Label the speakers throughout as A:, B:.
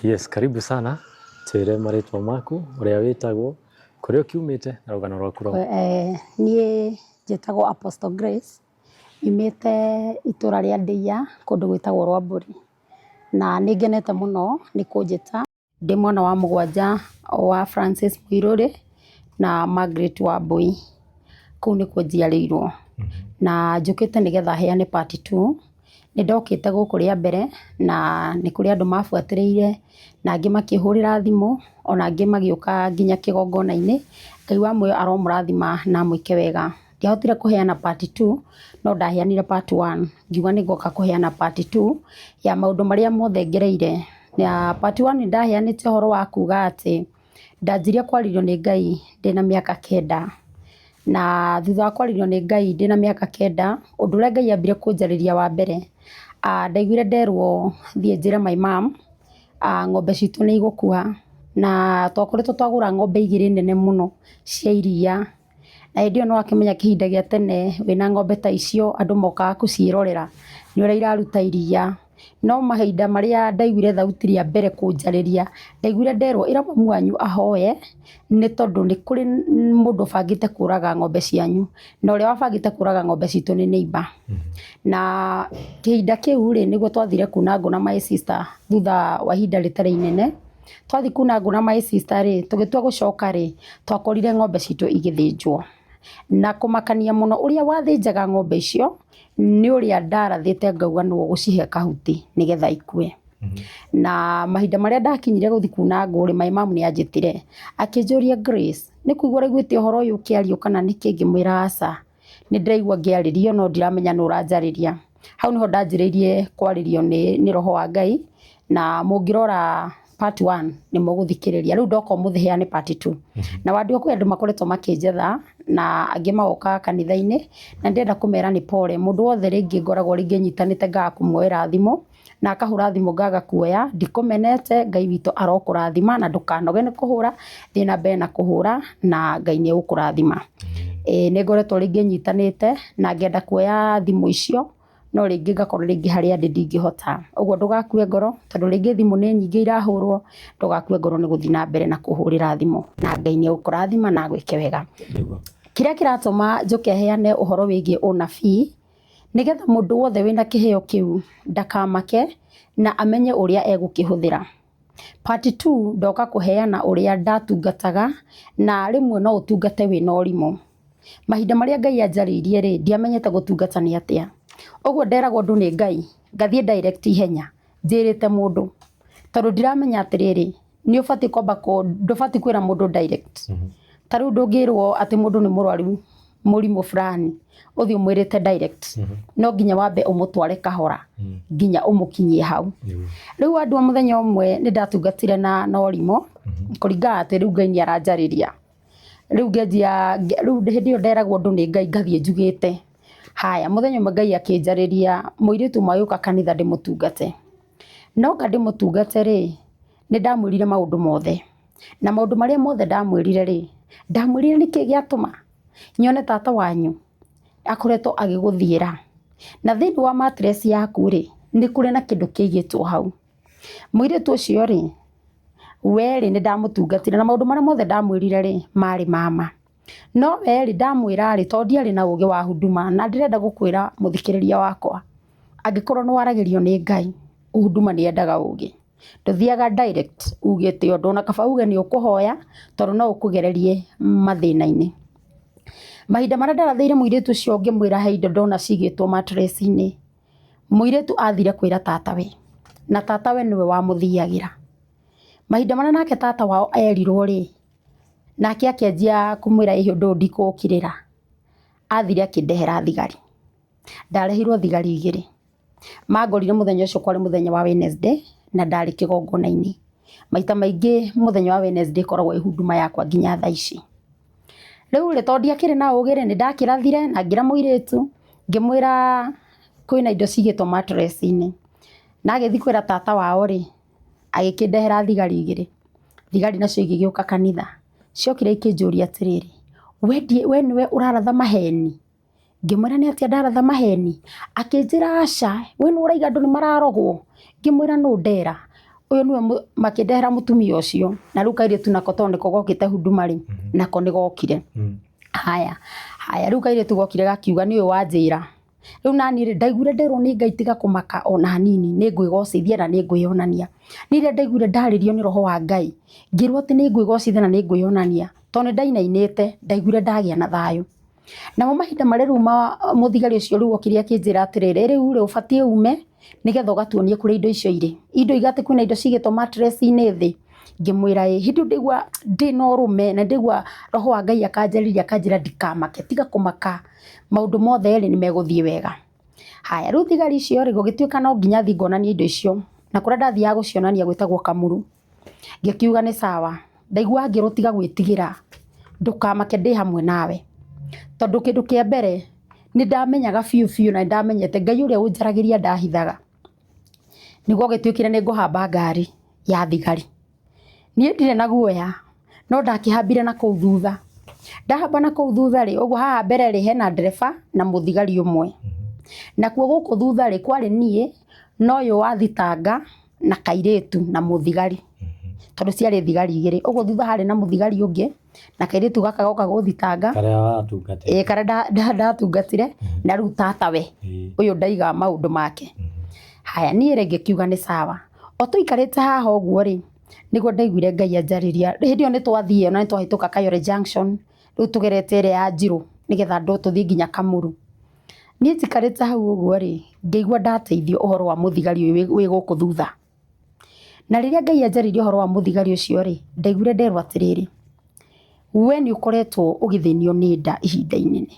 A: Yes, karibu sana. Twĩre marĩtwa maku, ũrĩa wĩtagwo, kũrĩa ũkiumĩte na rũgano rwaku rwa.
B: Niĩ njĩtagwo Apostle Grace, nyumĩte itũra rĩa Ndeiya kũndũ gwĩtagwo Rwambũri, na nĩ ngenete mũno nĩ kũnjĩta. Ndĩ mwana wa mũgwanja wa Francis Mũirũrĩ na Margaret Wambui, kũu nĩkuo njiarĩirwo. Na njũkĩte nĩgetha heane part 2. Nĩ ndokĩte gũkũ rĩa mbere na nĩ kũrĩ andũ mabuatĩrĩire na angĩ makĩhũrĩra thimũ ona angĩ magĩũka nginya kĩgongona-inĩ. Ngai wa muoyo aromũrathima na amwĩke wega. Ndiahotire kũheana part 2 no ndaheanire part 1, ngiuga nĩ ngoka kũheana part 2 ya maũndũ marĩa mothe ngereire. Na part 1 nĩ ndaheanĩte ũhoro wa kuga atĩ ndanjirie kwarĩrio nĩ Ngai ndĩna mĩaka 9. Na thutha wa kwarĩrio nĩ Ngai ndĩna mĩaka 9, ũndũ ũrĩa Ngai ambire kũnjarĩria wa mbere, ndaiguire nderwo thiĩ njĩre my mom, ng'ombe citũ nĩ igũkua. Na twakoretwo twagũra ng'ombe 2 nene mũno cia iria. Na hĩndĩ ĩyo nĩ wakĩmenya kĩhinda gĩa tene wĩna ng'ombe ta icio andũ mokaga kũciĩrorera nĩ ũrĩa iraruta iria. No mahinda marĩa ndaiguire thauti rĩa mbere kũnjarĩria, ndaiguire nderwo ĩra mamu wanyu ahoe nĩ tondũ nĩ kũrĩ mũndũ ũbangĩte kũraga ng'ombe cianyu. Na ũrĩa wabangĩte kũraga ng'ombe citũ nĩ neighbour. Na kĩhinda kĩu rĩ, nĩguo twathire kuna ngũ na my sister thutha wa ihinda rĩtarĩ inene. Twathiĩ kuna ngũ na my sister rĩ, tũgĩtua gũcoka rĩ, twakorire ng'ombe citũ igĩthĩnjwo. Na kũmakania mũno ũrĩa wathĩnjaga ng'ombe icio nĩ ũrĩa ndarathĩte ngauga nĩwe ũgũcihe kahuti nĩgetha ikue. Na mahinda marĩa ndakinyire gũthiĩ kuna ngũ rĩ, my mom nĩ anjĩtire akĩnjũria, Grace, nĩ kũigua ũraiguĩte ũhoro ũyũ ũkĩario kana nĩkĩ? Ngĩmwĩra aca, nĩ ndĩraigua ngĩarĩrio no ndiramenya nũ ũranjarĩria. Hau nĩho ndanjĩrĩirie kwarĩrio nĩ roho wa Ngai, na mũngĩrora part 1 nĩ mũgũthikĩrĩria. Rĩu ndoka ũmũthĩ heane part 2. Na wandigwa kwĩ andũ makoretwo makĩnjetha na angĩ magoka kanitha-inĩ, na ndĩrenda kũmera nĩ pole. Mũndũ wothe rĩngĩ ngoragwo rĩngĩ nyitanĩte ngaga kũmuoera thimũ, na akahũra thimũ ngaga kuoya, ndikũmenete, Ngai witũ arokũrathima na ndũkanoge nĩ kũhũra, thiĩ na mbere na kũhũra na Ngai nĩ egũkũrathima. Nĩ ngoretwo rĩngĩ nyitanĩte na ngenda kuoya thimũ icio, no rĩngĩ ngakorwo rĩngĩ harĩa ndĩ ndingĩhota. Ũguo ndũgakue ngoro, tondũ rĩngĩ thimũ nĩ nyingĩ irahũrwo, ndũgakue ngoro nĩ gũthiĩ na mbere na kũhũrĩra thimũ, na Ngai nĩ egũkũrathima na agwĩke wega. Kĩrĩa kĩratũma njũke heane ũhoro wĩgiĩ ũnabii, nĩgetha mũndũ wothe wĩna kĩheo kĩu ndakamake na amenye ũrĩa egũkĩhũthĩra. Part 2 ndoka kũheana ũrĩa ndatungataga, na rĩmwe no ũtungate wĩna ũrimũ. Mahinda marĩa Ngai anjarĩirie rĩ, ndiamenyete gũtungata nĩ atĩa. Ũguo nderagwo ũndũ nĩ Ngai, ngathiĩ direct ihenya njĩrĩte mũndũ, tondũ ndiramenya atĩrĩrĩ, nĩ ũbatiĩ kwamba ndũbatiĩ kwĩra mũndũ direct. Ta rĩu ndũngĩrwo atĩ mũndũ nĩ mũrwaru mũrimũ fulani, ũthiĩ ũmwĩrĩte direct. No nginya wambe ũmũtware kahora nginya ũmũkinyie hau. Rĩu andũ a mũthenya ũmwe nĩ ndatungatire na ũrimũ, kũringana atĩ rĩu Ngai nĩ aranjarĩria. Rĩu ngĩanjia, rĩu hĩndĩ ĩyo nderagwo ũndũ nĩ Ngai ngathiĩ njugĩte. Haya, mũthenya ũmwe Ngai akĩnjarĩria, mũirĩtu ũmwe agĩũka kanitha ndĩmũtungate. No nga ndĩmũtungate rĩ, nĩ ndamwĩrire maũndũ mothe. Na maũndũ marĩa mothe ndamwĩrire rĩ, ndamwĩrire nĩkĩ gĩatũma nyone tata wanyu akoretwo agĩgũthiĩra. Na thĩinĩ wa mattress yaku rĩ, nĩ kũrĩ na kĩndũ kĩigĩtwo hau. Mũirĩtu ũcio rĩ, we rĩ, nĩ ndamũtungatire na maũndũ marĩa mothe ndamwĩrire rĩ, marĩ mama. No we rĩ, ndamwĩra rĩ, tondũ ndiarĩ na ũgĩ wa huduma, na ndĩrenda gũkwĩra mũthikĩrĩria wakwa, angĩkorwo nĩ waragĩrio nĩ Ngai, huduma nĩ yendaga ũgĩ. Ndũthiaga direct ugĩte ũndũ, ona kaba uge nĩ ũkũhoya, tondũ no ũkũgererie mathĩna-inĩ. Mahinda marĩa ndarathĩire mũirĩtu ũcio ngĩmwĩra he indo ndona cigĩtwo mattress-inĩ, mũirĩtu athire kwĩra tatawe, na tatawe nĩwe wamũthiagĩra. Mahinda marĩa nake tata wao erirwo rĩ, nake akĩanjia kũmwĩra ĩhĩ ũndũ ũyũ ndikũũkirĩra. Athire akĩndehera thigari. Ndarehirwo thigari 2. Mangorire mũthenya ũcio kwarĩ mũthenya wa Wednesday na ndarĩ kĩgongona-inĩ. Maita maingĩ mũthenya wa Wednesday ĩkoragwo ĩ huduma yakwa nginya thaa ici. Rĩu rĩ, tondũ ndiakĩrĩ na ũgĩ rĩ, nĩ ndakĩrathire na ngĩra mũirĩtu, ngĩmwĩra kwĩna indo cigĩtwo mattress-inĩ. Na agĩthiĩ kwĩra tata wao rĩ, agĩkĩndehera thigari 2. Thigari nacio igĩgĩũka kanitha. Ciokire ikĩnjũria atĩrĩrĩ, we nĩwe ũraratha maheni? Ngĩmwĩra nĩ atĩa ndaratha maheni? Akĩnjĩra aca, we nĩwe ũraiga andũ nĩ mararogwo? Ngĩmwĩra nũ ndera? Ũyũ nĩwe makĩndehera mũtumia ũcio, na rĩu kairĩtu nako tondũ nĩko gokĩte huduma rĩ, nako nĩ gokire. Haya, haya rĩu kairĩtu gokire gakiuga nĩ ũyũ wanjĩra. Rĩu naniĩ rĩ, ndaiguire nderwo nĩ Ngai tiga kũmaka ona hanini, nĩ ngwĩgocithia na nĩ ngwĩyonania. Niĩ rĩrĩa ndaiguire ndarĩrio nĩ roho wa Ngai, ngĩrwo atĩ nĩ ngwĩgocithia na nĩ ngwĩyonania, tondũ nĩ ndainainĩte, ndaiguire ndagĩa na thayũ. Namo mahinda marĩa rĩu mũthigari ũcio rĩu okire akĩnjĩra atĩrĩrĩ, rĩu rĩ ũbatiĩ ume nĩgetha ũgatuonie kũrĩa indo icio irĩ. Indo iga atĩ kwĩna indo cigĩtwo mattress-inĩ thĩ. Ngĩmwĩra ĩĩ. Hĩndĩ ĩyo ndaigua ndĩna ũrũme na ndaigua roho wa Ngai akanjarĩria akanjĩra ndikamake, tiga kũmaka, maũndũ mothe rĩ nĩ megũthiĩ wega. Haya rĩu thigari icio rĩ, gũgĩtuĩka no nginya thiĩ ngonanie indo icio, na kũrĩa ndathiaga gũcionania gwĩtagwo Kamuru. Ngĩkiuga nĩ sawa, ndaigua ngĩrwo tiga gwĩtigĩra, ndũkamake ndĩ hamwe nawe. Tondũ kĩndũ kĩa mbere, nĩ ndamenyaga biũ biũ na nĩ ndamenyete Ngai ũrĩa ũnjaragĩria ndahithaga. Nĩguo gwagĩtuĩkire nĩ ngũhamba ngari ya thigari. Niĩ ndirĩ na guoya, no ndakĩhambire na kũu thutha. Ndahamba na kũu thutha rĩ, ũguo haha mbere rĩ, hena ndereba na mũthigari ũmwe. Nakuo gũkũ thutha rĩ, kwarĩ niĩ na ũyũ wathitanga na kairĩtu na mũthigari, tondũ ciarĩ thigari igĩrĩ. Ũguo thutha harĩ na mũthigari ũngĩ na kairĩtu gaka goka gũthitanga.
A: Karĩa watungatĩte.
B: Ĩĩ karĩa ndatungatire na rĩu tatawe ũyũ ndaiga maũndũ make. Haya niĩ rĩ ngĩkiuga nĩ sawa. O tũikarĩte haha ũguo rĩ, nĩguo ndaiguire Ngai anjarĩria. Hĩndĩ ĩyo nĩ twathiĩ ona nĩ twahĩtũka Kayole Junction, rĩu tũgerete ĩrĩa ya Njirũ nĩgetha andũ tũthiĩ nginya Kamuru. Niĩ njikarĩte hau ũguo rĩ, ngĩigua ndateithio ũhoro wa mũthigari ũyũ wĩ gũkũ thutha. Na rĩrĩa Ngai anjarĩirie ũhoro wa mũthigari ũcio rĩ, ndaiguire nderwo atĩrĩrĩ, we nĩ ũkoretwo ũgĩthĩnio nĩ nda ihinda inene.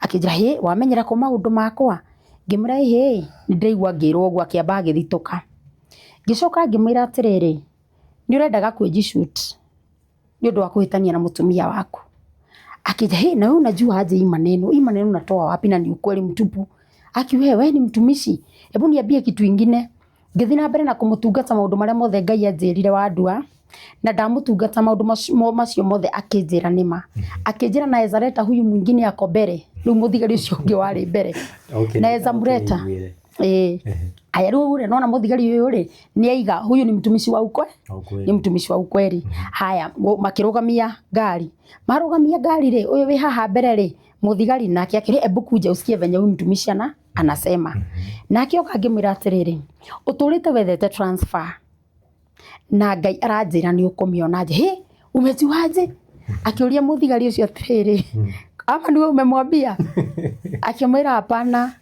B: Akĩnjĩra hĩ, wamenyera kũ maũndũ makwa? Ngĩmwĩra ĩhĩ, nĩ ndĩraigua ngĩrwo ũguo, akĩamba agĩthitũka. Ngĩcoka ngĩmwĩra atĩrĩrĩ, nĩ ũrendaga kwĩnji shoot? Nĩ ũndũ wa kũhĩtania na mũtumia waku. Akĩnjĩra hey, na wewe unajua aje hii maneno, hii maneno unatoa wapi na ni ukweli mtupu. Aki wewe, wewe ni mtumishi, hebu niambie kitu ingine. Ngĩthiĩ na mbere na kũmũtungata maũndũ marĩa mothe Ngai anjĩrire wandua, na ndamũtungata maũndũ macio mothe akĩnjĩra nĩma. Akĩnjĩra naweza leta huyu mwingine ako mbere, rĩu mũthigari ũcio ũngĩ warĩ mbere. Naweza mleta. Ĩĩ. Aya rĩu rĩ, nona mũthigari ũyũ rĩ, nĩ aiga huyu ni mtumishi wa ukwe, ni mtumishi wa ukweli. Haya, makĩrũgamia ngari. Marũgamia ngari rĩ, ũyũ wĩ haha mbere rĩ, mũthigari nake akĩrĩ ebu kuja usikie venye huyu mtumishi anasema. Nake oka ngĩmwĩra atĩrĩrĩ, ũtũrĩte wethete transfer na Ngai aranjĩra nĩ ũkũmĩona. Nje, hĩ, umejuaje? Akĩũria mũthigari ũcio atĩrĩrĩ, ama niwe umemwambia? Akĩmwĩra hapana,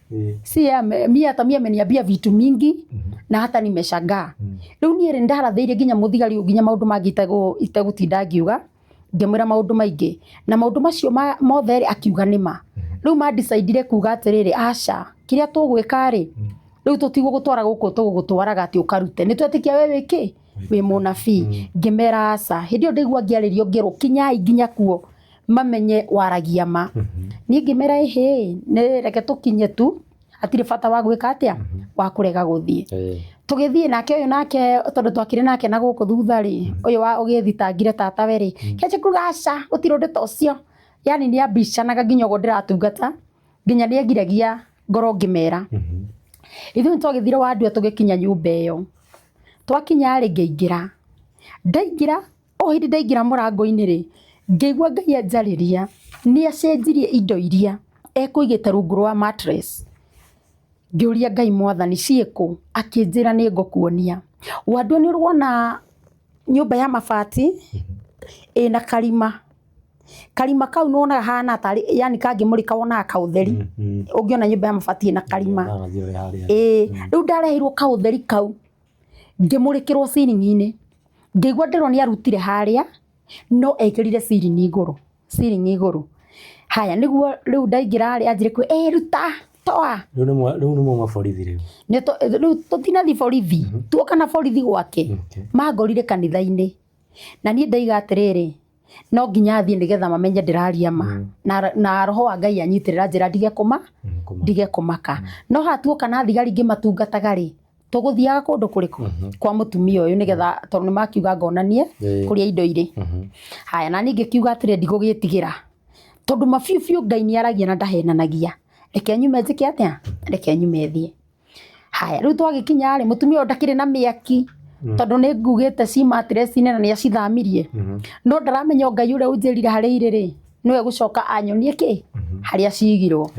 B: si yeye mi hata mi ameniambia vitu mingi na hata nimeshangaa. Rĩu niĩ rĩ ndarathĩirie nginya mũthigari ũyũ nginya maũndũ mangĩ itegũtinda ngiuga, ngĩmwĩra maũndũ maingĩ na maũndũ macio mothe rĩ akiuga nĩ ma. Rĩu mandicaidire kuga atĩrĩrĩ, aca, kĩrĩa tũgwĩka rĩ, rĩu tũtigũgũtwara gũkũ tũgũgũtwaraga atĩ ũkarute, nĩ twetĩkia we wĩ kĩ, wĩ mũnabii. Ngĩmera aca. Hĩndĩ ĩyo ndaigua ngĩarĩrio ngĩrwo kinyai nginya kuo mamenye waragia ma. Niĩ ngĩmera ĩhĩ, nĩ reke tũkinye tu, hatirĩ bata wa gwĩka atĩa, wa kũrega gũthiĩ. Tũgĩthiĩ nake ũyũ nake tondũ twakĩrĩ nake na gũkũ thutha rĩ, ũyũ wa ũgĩthitangire tatawe rĩ, kĩanjia kuga aca, gũtirĩ ũndũ ta ũcio. Yani nĩ ambicanaga nginya ũguo ndĩratungata, nginya nĩ angiragia ngoro ngĩmera. Ithuĩ nĩ twagĩthire wandua tũgĩkinya nyũmba ĩyo. Twakinya rĩ, ngĩingĩra. Ndaingĩra, o hĩndĩ ndaingĩra mũrango-inĩ rĩ, ngĩigua Ngai anjarĩria, nĩ acenjirie indo iria ekũigĩte rungu rwa mattress. Ngĩũria Ngai mwathani ciĩkũ? Akĩnjĩra nĩ ngũkuonia. Wandua nĩ ũrĩ wona nyũmba ya mabati ĩna karima. Karima kau nĩ wonaga hahana tarĩ yani kangĩmũrĩka wonaga kaũtheri. Ũngĩona nyũmba ya mabati ĩna karima. Ĩĩ, rĩu ndareheirwo kaũtheri kau ngĩmũrĩkĩrwo ceiling-inĩ. Ngĩigua ndĩrwo nĩ arutire harĩa no ekĩrire ceiling igũrũ, ceiling igũrũ. Haya nĩguo rĩu ndaingĩra rĩ anjĩre ruta toa.
A: Rĩu nĩ mwauma borithi rĩu?
B: Rĩu tũtinathiĩ borithi, tuoka na borithi gwake, mangorire kanitha-inĩ. Na niĩ ndaiga atĩrĩrĩ, no nginya thiĩ nĩgetha mamenye ndĩraria ma. Na roho wa Ngai anyitĩrĩra njĩra ndige kũma, ndige kũmaka. No haha tuoka na thigari ngĩmatungataga rĩ, tũgũthiaga kũndũ kũrĩkũ? Kwa mũtumia ũyũ nĩgetha tondũ nĩ makiuga ngonanie kũrĩa indo irĩ. Haya, na niĩ ngĩkiuga atĩrĩ ndigũgĩtigĩra. Tondũ ma biũ biũ Ngai nĩ aragia na ndahenanagia. Reke nyume njĩke atĩa? Reke nyume thiĩ. Haya, rĩu twagĩkinya rĩ, mũtumia ũyũ ndakĩrĩ na mĩaki. Tondũ nĩ ngugĩte ci mattress-inĩ na nĩ acithamirie. No ndaramenya o Ngai ũrĩa ũnjĩrire harĩa irĩ rĩ, nĩwe gũcoka anyonie kĩ harĩa cigirwo.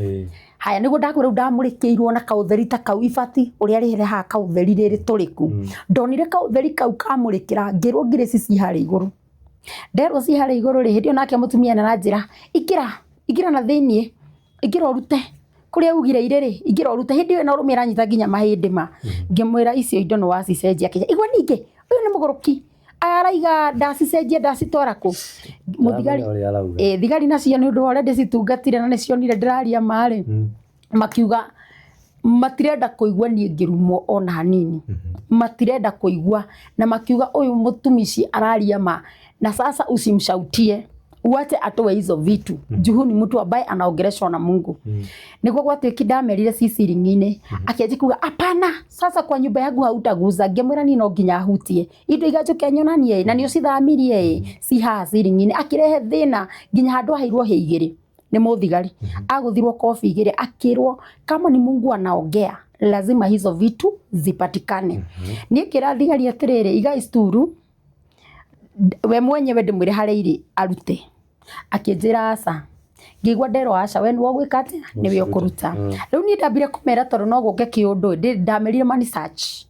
B: Haya, nĩguo ndakwĩra rĩu ndamũrĩkĩirwo na kaũtheri ta kau, ibati ũrĩa rĩrehaga kaũtheri rĩrĩ tũrĩku. Ndonire kaũtheri kau kamũrĩkĩra, ngĩrwo ngirĩci ci harĩa igũrũ. Nderwo ci harĩa igũrũ rĩ, hĩndĩ ĩyo nake mũtumia nĩ aranjĩra, ingĩra, ingĩra na thĩiniĩ, ingĩra ũrute kũrĩa ugire irĩ rĩ, ingĩra ũrute. Hĩndĩ ĩyo na ũrũme aranyita nginya mahĩndĩ ma. Ngĩmwĩra icio indo nĩ wacicenjia. Akĩnjĩra igua ningĩ ũyũ nĩ mũgũrũki, araiga ndacicenjia ndacitwara kũ. Mũthigari
A: Ndamenya ũrĩa arauga.
B: Ĩ, thigari nacio nĩ ũndũ wa ũrĩa ndĩcitungatire na nĩcionire ndĩraria ma rĩ, makiuga matirenda kũigua niĩ ngĩrumwo ona hanini, matirenda kũigua, na makiuga ũyũ mũtumishi araria ma, na sasa usimshautie, uache atoe hizo vitu, juu huyu ni mtu ambaye anaongeleshwa na Mungu. Nĩguo gwatuĩki ndamerire ci ciringi-inĩ, akĩanjia kuga hapana, sasa kwa nyumba yangu hautaguza. Ngĩmwĩra niĩ no nginya ahutie indo iganjũke nyonanie, na nĩ ũcithamirie ĩ, ci haha ciringi-inĩ. Akĩrehe thĩna nginya handũ aheirwo hĩ igĩrĩ nĩ mũthigari, agũthirwo kobi igĩrĩ, akĩrwo kama ni Mungu anaongea lazima hizo vitu zipatikane. Niĩ ngĩra thigari atĩrĩrĩ, igai sturu we mwenyewe ndĩmwĩre harĩa irĩ arute. Akĩnjĩra aca. Ngĩigua nderwo aca, we nĩwe ũgwĩka atĩa, nĩwe ũkũruta. Rĩu niĩ ndambire kũmera tondũ no gũke kĩũndũ, ndamerire money search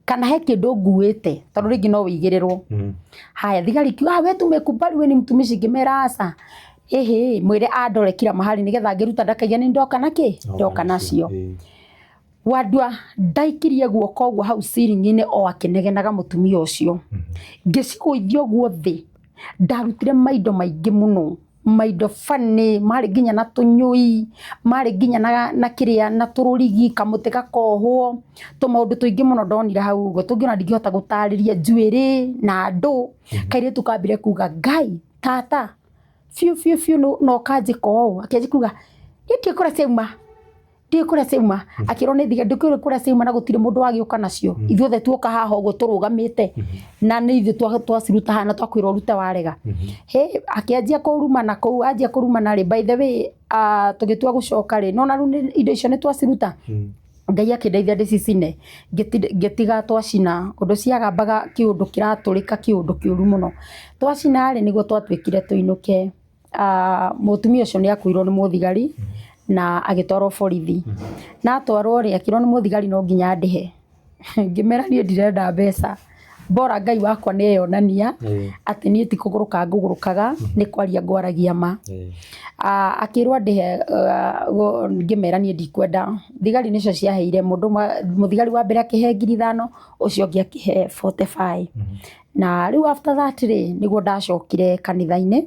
B: kana he kĩndũ nguĩte, tondũ rĩngĩ no wĩigĩrĩrwo. Haya, thigari ikiuga, ah, we tumekubali we ni mtumishi. Ngĩmera aca, ĩhĩ, mwĩre andore kila mahali nĩgetha ngĩruta ndakaiga nĩ ndoka na kĩ, ndoka nacio. Wandua ndaikirie guoko ũguo hau ceiling-inĩ o akĩnegenaga mũtumia ũcio, ngĩcigũithia ũguo thĩ, ndarutire maindo maingĩ mũno, maindo bani marĩ nginya na tũnyũi, marĩ nginya na kĩrĩa na tũrũrigi, kamũtĩ gakohwo, tũmaũndũ tũingĩ mũno ndonire hau ũguo tũngĩ ona ndingĩhota gũtarĩria, njuĩrĩ na andũ. Kairĩtu kambire kuga Ngai tata biũ biũ biũ no kanjĩka ũũ. Akĩanjia kuga niĩ ndiũĩ kũrĩa ciauma, ndiũĩ kũrĩa ciauma. Akĩrwo nĩ thigari, ndũkĩũĩ kũrĩa ciauma na gũtirĩ mũndũ wagĩũka nacio, ithuothe tuoka haha ũguo tũrũgamĩte na nĩ ithuĩ twaciruta haha na twakwĩra ũrute warega. Hĩ, akĩanjia kũrumana kũu, anjia kũrumana rĩ, by the way, tũgĩtua gũcoka rĩ, nona rĩu indo icio nĩ twaciruta. Ngai akĩndeithia ndĩcicine, ngĩtiga twacina, ũndũ ciagambaga kĩũndũ kĩratũrĩka, kĩũndũ kĩũru mũno. Twacina rĩ, nĩguo twatuĩkire tũinũke. Mũtumia ũcio nĩ akuirwo nĩ mũthigari na agĩtwarwo borithi. Na atwarwo rĩ, akĩrwo nĩ mũthigari no nginya andĩhe. Ngĩmera niĩ ndirenda mbeca, bora Ngai wakwa nĩ eyonania atĩ niĩ ti kũgũrũka ngũgũrũkaga, nĩ kwaria ngwaragia ma. Akĩrwo andĩhe, ngĩmera niĩ ndikwenda. Thigari nĩcio ciaheire mũndũ, mũthigari wa mbere akĩhe 5,000, ũcio ũngĩ akĩhe 45. Na rĩu after that rĩ, nĩguo ndacokire kanitha-inĩ,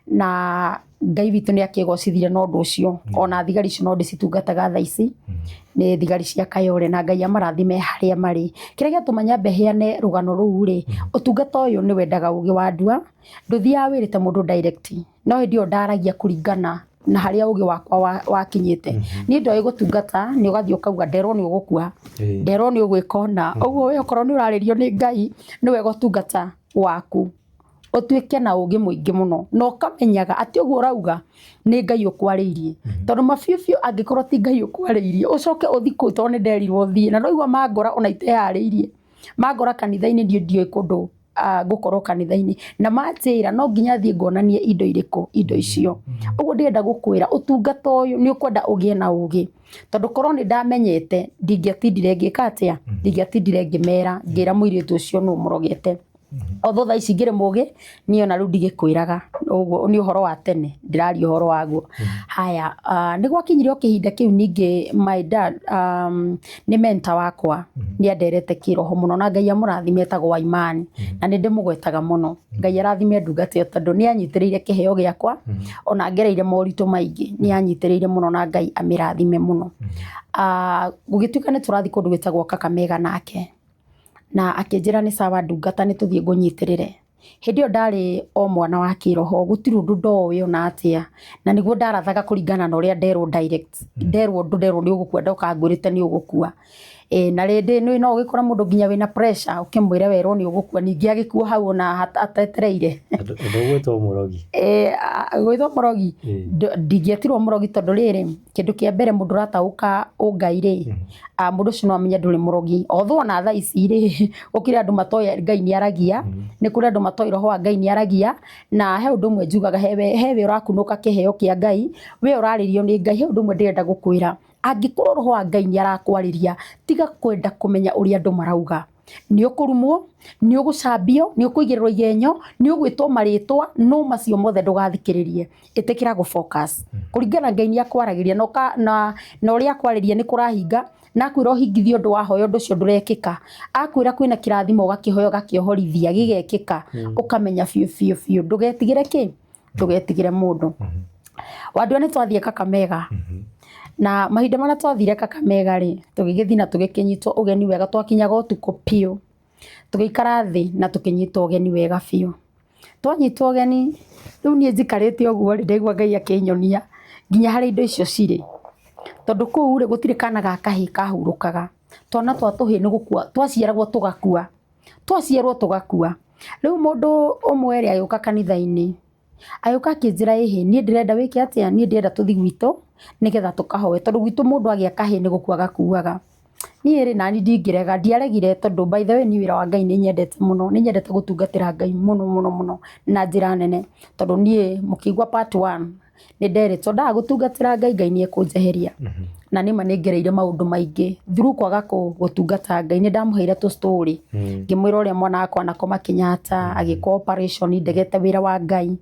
B: na Ngai witũ nĩ akĩgocithirie na ũndũ ũcio. Ona thigari icio no ndĩcitungataga thaa ici, nĩ thigari cia Kayole, na Ngai amarathime harĩa marĩ. Kĩrĩa gĩatũma nyambe heane rũgano rũu rĩ, ũtungata ũyũ nĩ wendaga ũgĩ wa ndua, ndũthiaga wĩrĩte mũndũ direct, no hĩndĩ ĩyo ndaragia kũringana na harĩa ũgĩ wakwa wakinyĩte. Niĩ ndoĩ gũtungata nĩ ũgathiĩ ũkauga nderwo nĩ ũgũkua, nderwo nĩ ũgwĩka ũna. Ũguo we okorwo nĩ ũrarĩrio nĩ Ngai, nĩ wega ũtungata waku ũtuĩke na ũgĩ mũingĩ mũno, na ũkamenyaga atĩ ũguo ũrauga nĩ Ngai ũkwarĩirie. Tondũ mabiũ biũ angĩkorwo ti Ngai ũkwarĩirie, ũcoke ũthiĩ kũu, tondũ nĩ nderirwo thiĩ, na ndaigua mangora ona iteharĩirie, mangora kanitha-inĩ niĩ ndiũĩ kũndũ ngũkorwo kanitha-inĩ, na manjĩra no nginya thiĩ ngonanie indo irĩkũ, indo icio. Ũguo ndĩrenda gũkwĩra ũtungata ũyũ nĩ ũkwenda ũgĩe na ũgĩ, tondũ korwo nĩ ndamenyete ndingĩatindire ngĩka atĩa, ndingĩatindire ngĩmera ngĩra mũirĩtu ũcio nũ mũrogete. Although thaa ici ngĩrĩ mũgĩ, niĩ ona rĩu ndigĩkwĩraga ũguo, nĩ ũhoro wa tene ndĩraria ũhoro waguo. Haya, nĩ gwakinyire o kĩhinda kĩu ningĩ my dad, nĩ mentor wakwa, nĩ anderete kĩroho mũno na Ngai amũrathime, etagwo Waimani, na nĩ ndĩmũgwetaga mũno. Ngai arathime ndungata ĩyo tondũ nĩ anyitĩrĩire kĩheo gĩakwa, ona ngereire moritũ maingĩ, nĩ anyitĩrĩire mũno na Ngai amĩrathime mũno. Gũgĩtuĩka nĩ tũrathiĩ kũndũ gwĩtagwo Kakamega nake, na akĩnjĩra nĩ sawa ndungata, nĩ tũthiĩ ngũnyitĩrĩre. Hĩndĩ ĩyo ndarĩ o mwana wa kĩroho, gũtirĩ ũndũ ndoĩ ona atĩa, na nĩguo ndarathaga kũringana na ũrĩa nderwo direct. Nderwo ũndũ, nderwo nĩ ũgũkua, ndoka ngwĩrĩte nĩ ũgũkua. Ĩĩ na rĩndĩ no ũgĩkore mũndũ nginya wĩna pressure ũkĩmwĩre werwo nĩ ũgũkua ningĩ agĩkua hau ona atetereire.
A: Ndũgwĩtwo mũrogi?
B: Gwĩtwo mũrogi ndingĩetirwo mũrogi tondũ rĩrĩ, kĩndũ kĩa mbere mũndũ ũrataũka ũngai rĩ, mũndũ ũcio no amenye ndũrĩ mũrogi. Although ona thaa ici rĩ, gũkĩrĩ andũ matoĩ Ngai nĩ aragia, nĩ kũrĩ andũ matoĩ roho wa Ngai nĩ aragia, na he ũndũ ũmwe njugaga he we ũrakunũka kĩheo kĩa Ngai, we ũrarĩrio nĩ Ngai, he ũndũ ũmwe ndĩrenda gũkwĩra. Angĩkorwo roho wa Ngai nĩ arakwarĩria, tiga kwenda kũmenya ũrĩa andũ marauga. Nĩ ũkũrumwo, nĩ ũgũcambio, nĩ ũkũigĩrĩrwo igenyo, nĩ ũgwĩtwo marĩtwa, no macio mothe ndũgathikĩrĩrie. Ĩtĩkĩra gũ focus. Kũringana Ngai nĩ akwaragĩria na ũrĩa akwarĩria nĩ kũrahinga, na akwĩra ũhingithie ũndũ wahoya ũndũ ũcio ndũrekĩka. Akwĩra kwĩna kĩrathimo ũgakĩhoya ũgakĩohorithia gĩgekĩka, ũkamenya biũ biũ biũ. Ndũgetigĩre kĩ? Ndũgetigĩre mũndũ. Wandua nĩ twathiĩ Kakamega na mahinda marĩa twathire Kakamega rĩ, tũgĩgĩthiĩ na tũgĩkĩnyitwo ũgeni wega, twakinyaga ũtukũ biũ, tũgĩikara thĩ na tũkĩnyitwo ũgeni wega biũ. Twanyitwo ũgeni, rĩu niĩ njikarĩte ũguo rĩ, ndaigua Ngai akĩnyonia nginya harĩa indo icio cirĩ, tondũ kũu rĩ, gũtirĩ kana ga kahĩĩ kahurũkaga, twana twa tũhĩĩ nĩ gũkua twaciaragwo tũgakua. Twaciarwo tũgakua. Rĩu mũndũ ũmwe rĩ agĩũka kanitha-inĩ, agĩũka akĩnjĩra ĩhĩ niĩ ndĩrenda wĩke atĩa, niĩ ndĩrenda tũthiĩ gwitũ nĩgetha tũkahoe tondũ gwitũ mũndũ agĩa kahĩĩ nĩ gũkua gakuaga. Niĩ rĩ nani ndingĩrega, ndiaregire tondũ by the way niĩ wĩra wa Ngai nĩ nyendete mũno, nĩ nyendete gũtungatĩra Ngai mũno mũno mũno na njĩra nene, tondũ niĩ mũkĩigua part one nĩ nderĩtwo ndaga gũtungatĩra Ngai, Ngai nĩ ekũnjeheria. Na nĩma nĩ ngereire maũndũ maingĩ through kwaga gũtungata Ngai. Nĩ ndamũheire tũ story, ngĩmwĩra ũrĩa mwana wakwa anakoma Kenyatta, agĩkwo operation ndegete wĩra wa Ngai,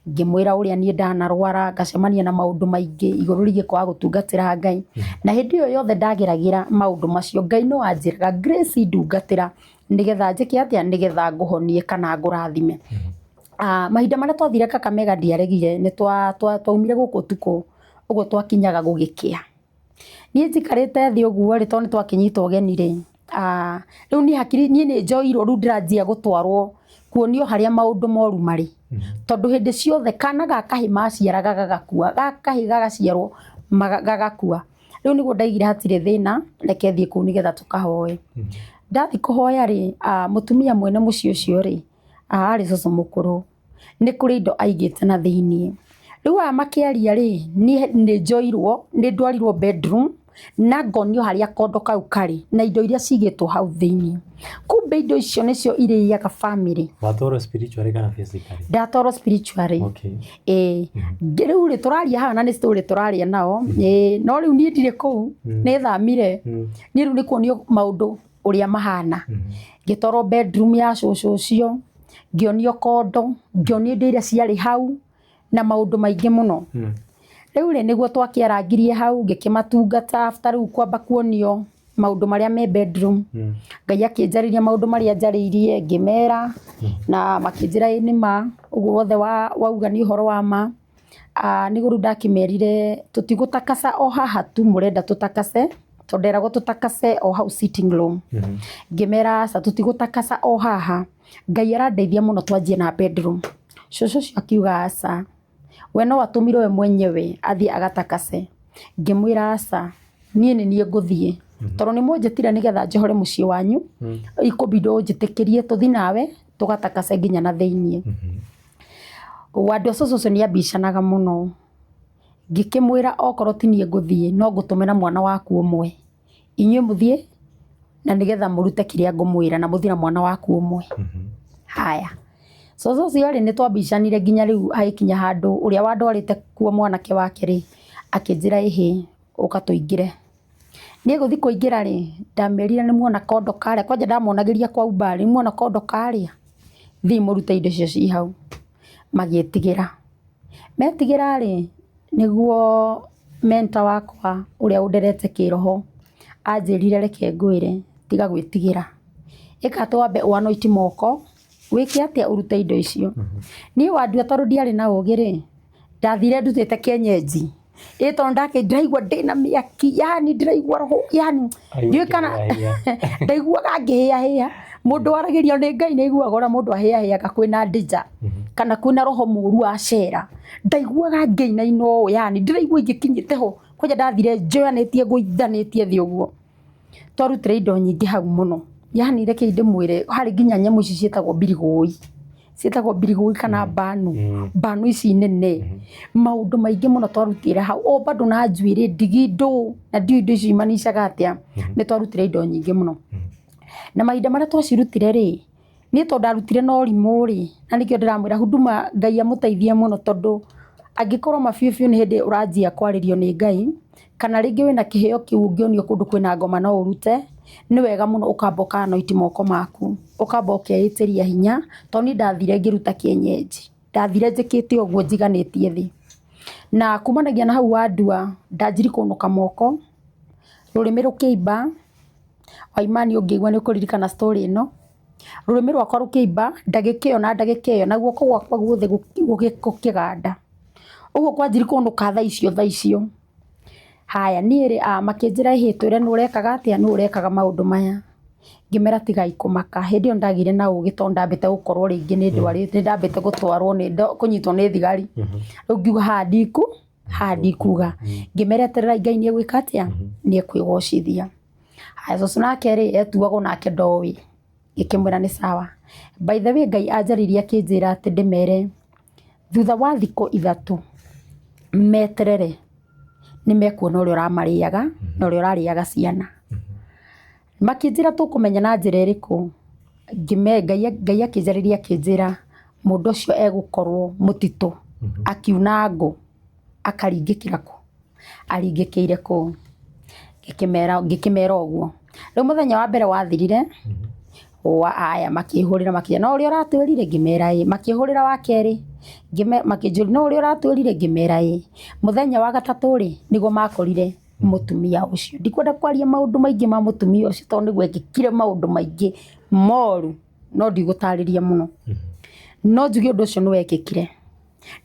B: ngĩmwĩra ũrĩa niĩ ndanarwara ngacemania na maũndũ maingĩ igũrũ rĩgiĩ kwaga gũtungatĩra Ngai. Na hĩndĩ ĩyo yothe ndageragĩra maũndũ macio, Ngai no anjĩraga Grace ndungatĩra nĩgetha njĩke atĩa, nĩgetha ngũhonie kana ngũrathime. Mahinda marĩa twathire Kakamega ndiaregire, nĩ twaumire gũkũ ũtukũ, ũguo twakinyaga gũgĩkĩa. Niĩ njikarĩte thĩ ũguo rĩ, tondũ nĩ twakĩnyitwo ũgeni rĩ, rĩu niĩ hakiri, niĩ nĩ njoirwo rĩu ndĩranjia gũtwarwo kuonio harĩa maũndũ moru marĩ. Tondũ hĩndĩ ciothe kana ga kahĩĩ maciaraga gagakua, ga kahĩĩ gagaciarwo gagakua. Rĩu nĩguo ndaiguire hatirĩ thĩna, reke thiĩ kũu nĩgetha tũkahoe. Ndathiĩ kũhoya rĩ, mũtumia mwene mũciĩ ũcio rĩ, arĩ cũcũ mũkũrũ, nĩ kũrĩ indo aigĩte na thĩiniĩ. Rĩu aya makĩaria rĩ, niĩ nĩ njoirwo, nĩ ndwarirwo bedroom na ngonio harĩa kondo kau karĩ na indo iria cigĩtwo hau thĩiniĩ. Kumbe indo icio nĩcio irĩaga bamĩrĩ.
A: Watwarwo spiritually kana physically?
B: Ndatwarwo spiritually.
A: Okay.
B: Ĩĩ. Rĩu rĩ tũraria haha na nĩ story tũraria nao, ĩĩ no rĩu niĩ ndirĩ kũu, nĩ thamire. Niĩ rĩu nĩ kuonio maũndũ ũrĩa mahana. Ngĩtwarwo bedroom ya cũcũ ũcio, ngĩonio kondo, ngĩonio indo iria ciarĩ hau na maũndũ maingĩ mũno. Rĩu rĩ nĩguo twakĩarangirie hau ngĩkĩmatungata after rĩu kwamba kuonio maũndũ marĩa me bedroom. Ngai akĩnjarĩria maũndũ marĩa anjarĩirie ngĩmera na makĩnjĩra ĩĩ nĩ ma ũguo wothe wauga nĩ ũhoro wa ma. Nĩguo rĩu ndakĩmerire tũtigũtakasa o haha tu mũrenda tũtakase, tondũ nderagwo tũtakase o hau sitting room. Ngĩmera aca tũtigũtakasa o haha, Ngai arandeithia mũno twanjie na bedroom. Cũcũ ũcio akiuga aca, we no atũmirwo we mwenyewe athiĩ agatakase. Ngĩmwĩra aca, niĩ nĩ niĩ ngũthiĩ, tondũ nĩ mũnjĩtire nĩgetha njohore mũciĩ wanyu, ikũbidi ũnjĩtĩkĩrie tũthiĩ nawe tũgatakase nginya na thĩiniĩ. Wandũ a cũcũ ũcio nĩ ambicanaga mũno, ngĩkĩmwĩra okorwo ti niĩ ngũthiĩ no ngũtũmĩra mwana waku ũmwe, inyuĩ mũthiĩ na nĩgetha mũrute kĩrĩa ngũmwĩra na mũthiĩ na mwana waku ũmwe. Haya, cũcũ ũcio rĩ nĩ twambicanire nginya rĩu agĩkinya handũ ũrĩa wandwarĩte kuo mwanake wake rĩ, akĩnjĩra ĩhĩ ũka tũingĩre. Niĩ gũthiĩ kũingĩra rĩ, ndamerire nĩ muona kondo karĩa, kwanja ndamonagĩria kwa umbali, nĩ muona kondo karĩa, thiĩi mũrute indo icio ciĩ hau. Magĩtigĩra. Metigĩra rĩ, nĩguo mentor wakwa ũrĩa ũnderete kĩroho, anjĩrire reke ngwĩre, tiga gwĩtigĩra. Ĩka atĩ wambe ũ anoint moko, wĩke atĩa ũrute indo icio. Niĩ wandua tondũ ndiarĩ na ũgĩ rĩ, ndathire ndutĩte kĩenyenji. Ĩ tondũ ndĩraigua ndĩna mĩaki yani ndĩraigua roho yani ndiũĩ kana ndaiguaga ngĩhĩahĩa. Mũndũ waragĩrio nĩ Ngai nĩ aiguaga ũrĩa mũndũ ahĩahĩaga kwĩna ndija kana kwĩna roho mũru wacera. Ndaiguaga ngĩinaina ũũ yani ndĩraigua ingĩkinyĩte ho kwanja ndathire njoyanĩtie ngũithanĩtie thĩ ũguo. Twarutire indo nyingĩ hau mũno, yani reke ndĩmwĩre, harĩ nginya nyamũ ici ciĩtagwo mbirigũi, ciĩtagwo mbirigũi kana mbanu, mbanu ici nene, maũndũ maingĩ mũno twarutĩra hau, o bado na njuĩrĩ, ndigindũ, na ndiũĩ indo icio imanicaga atĩa, nĩ twarutire indo nyingĩ mũno. Na mahinda marĩa twacirutire rĩ, niĩ tondũ ndarutire na ũrimũ rĩ, na nĩkĩo ndĩramwĩra Huduma Ngai amũteithie mũno, tondũ angĩkorwo ma biũ biũ nĩ hĩndĩ ũranjia kwarĩrio nĩ Ngai, kana rĩngĩ wĩna kĩheo kĩu ũngĩonio kũndũ kwĩna ngoma no ũrute, nĩ wega mũno ũkamba ũka anoint moko maku, ũkamba ũkeĩtĩria hinya, tondũ niĩ ndathire ngĩruta kĩenyenji, ndathire njĩkĩte ũguo njiganĩtie thĩ. Na kumanagia na hau wandua, ndanjirie kũnũka moko, rũrĩmĩ rũkĩimba, Waimani ũngĩigua nĩ ũkũririkana story ĩno, rũrĩmĩ rwakwa rũkĩimba ndagĩka ĩyo na ndagĩka ĩyo, na guoko gwakwa guothe gũkĩganda. Ũguo kwanjirie kũnũka thaa icio thaa icio. Haya niĩ rĩ, makĩnjĩra ĩhĩ twĩre nũ ũrekaga atĩa, nũ ũrekaga maũndũ maya. Ngĩmera tigai kũmaka. Hĩndĩ ĩyo nĩndagĩire na ũgĩ tondũ ndambĩte gũkorwo rĩngĩ nĩ ndwarĩte, nĩndambĩte gũtwarwo nĩ kũnyitwo nĩ thigari. Rĩu ngiuga haha ndiku, haha ndikuga. Ngĩmera etererai Ngai nĩ egwĩka atĩa, nĩ ekwĩgocithia. Haya cũcũ nake rĩ, etuagwo nake ndoĩ. Ngĩkĩmwĩra nĩ sawa. By the way Ngai anjarĩirie akĩnjĩra atĩ ndĩmere thutha wa thikũ 3 meterere nĩ mekuona ũrĩa ũramarĩaga na ũrĩa ũrarĩaga ciana. Makĩnjĩra tũkũmenya na njĩra ĩrĩkũ, Ngai akĩnjarĩria akĩnjĩra mũndũ ũcio egũkorwo mũtitũ akiuna ngũ akaringĩkĩra kũ, aringĩkĩire kũu. Ngĩkĩmera ũguo. Rĩu mũthenya wa mbere wathirire, aya makĩhũrĩra makĩnjĩra no ũrĩa ũratwĩrire, ngĩmera ĩĩ. Makĩhũrĩra wa kerĩ, makĩnjũria no ũrĩa ũratwĩrire, ngĩmera ĩĩ. Mũthenya wa gatatũ rĩ, nĩguo makorire mũtumia ũcio. Ndikwenda kwaria maũndũ maingĩ ma mũtumia ũcio tondũ nĩ gwekĩkire maũndũ maingĩ moru, no ndigũtarĩria mũno. No njuge ũndũ ũcio nĩ wekĩkire.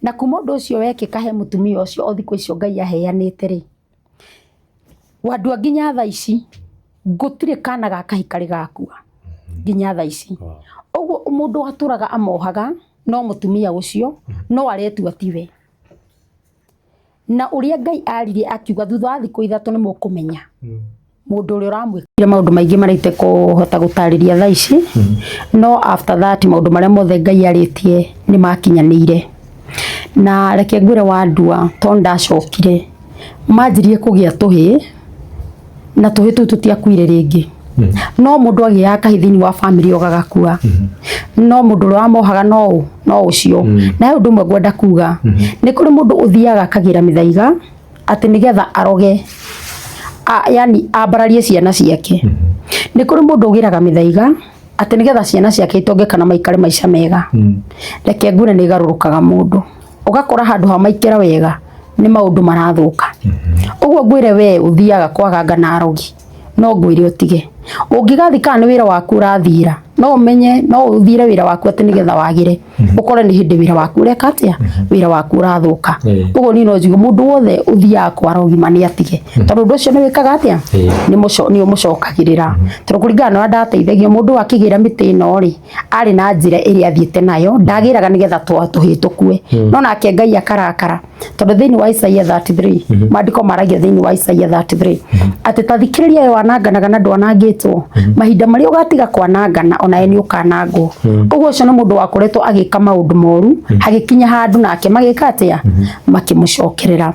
B: Na kuma ũndũ ũcio wekĩka he mũtumia ũcio o thikũ icio Ngai aheanĩte rĩ, wandua nginya thaa ici, gũtirĩ kana ga kahĩ karĩ gakua nginya thaa ici. Ũguo mũndũ atũraga amohaga no mũtumia ũcio no aretua tiwe. Na ũrĩa Ngai aririe akiuga thutha wa thikũ 3 nĩ mũkũmenya mũndũ ũrĩa ũramwĩkire maũndũ maingĩ marĩa itekũhota gũtarĩria thaa ici, no after that maũndũ marĩa mothe Ngai arĩtie nĩ makinyanĩire. Na reke ngwĩre wandua tondũ ndacokire manjirie kũgĩa tũhĩĩ na tũhĩĩ tũu tũtiakuire rĩngĩ. No mũndũ agĩaga kahĩĩ thĩinĩ wa bamĩrĩ ĩyo gagakua, no mũndũ ũrĩa wamohaga no no ũcio. Na he ũndũ ũmwe ngwenda kuga, nĩ kũrĩ mũndũ ũthiaga akagĩra mĩthaiga atĩ nĩgetha aroge, yani ambararie ciana ciake. Nĩ kũrĩ mũndũ ũgĩraga mĩthaiga atĩ nĩgetha ciana ciake itonge kana maikare maica mega. Reke ngwĩre nĩ ĩgarũrũkaga mũndũ, ũgakora handũ ha maikara wega nĩ maũndũ marathũka. Ũguo ngwĩre we ũthiaga kwaganga na arogi, no ngwĩre ũtige. Ũngĩgathiĩ kana nĩ wĩra waku ũrathiĩra, no ũmenye no ũthiĩre wĩra waku atĩ nĩgetha wagĩre, ũkore nĩ hĩndĩ wĩra waku ũreka atĩa, wĩra waku ũrathũka. Ũguo niĩ no njuge mũndũ wothe ũthiaga kwa arogi ma nĩ atige, tondũ ũndũ ũcio nĩ wĩkaga atĩa, nĩ ũmũcokagĩrĩra. Tondũ kũringana na ũrĩa ndateithagio, mũndũ akĩgĩra mĩtĩ ĩno rĩ, arĩ na njĩra ĩrĩa athiĩte nayo, ndagĩraga nĩgetha tũhĩĩ tũkue. No nake Ngai akarakara, tondũ thĩinĩ wa Isaia 33, maandĩko maragia thĩinĩ wa Isaia 33 atĩ ta thikĩrĩria we wananganaga na ndwanangĩtwo, mahinda marĩa ũgatiga kwanangana onawe nĩ ũkanangwo. Ũguo ũcio nĩ mũndũ wakoretwo agĩka maũndũ moru, hagĩkinya handũ nake magĩka atĩa, makĩmũcokerera.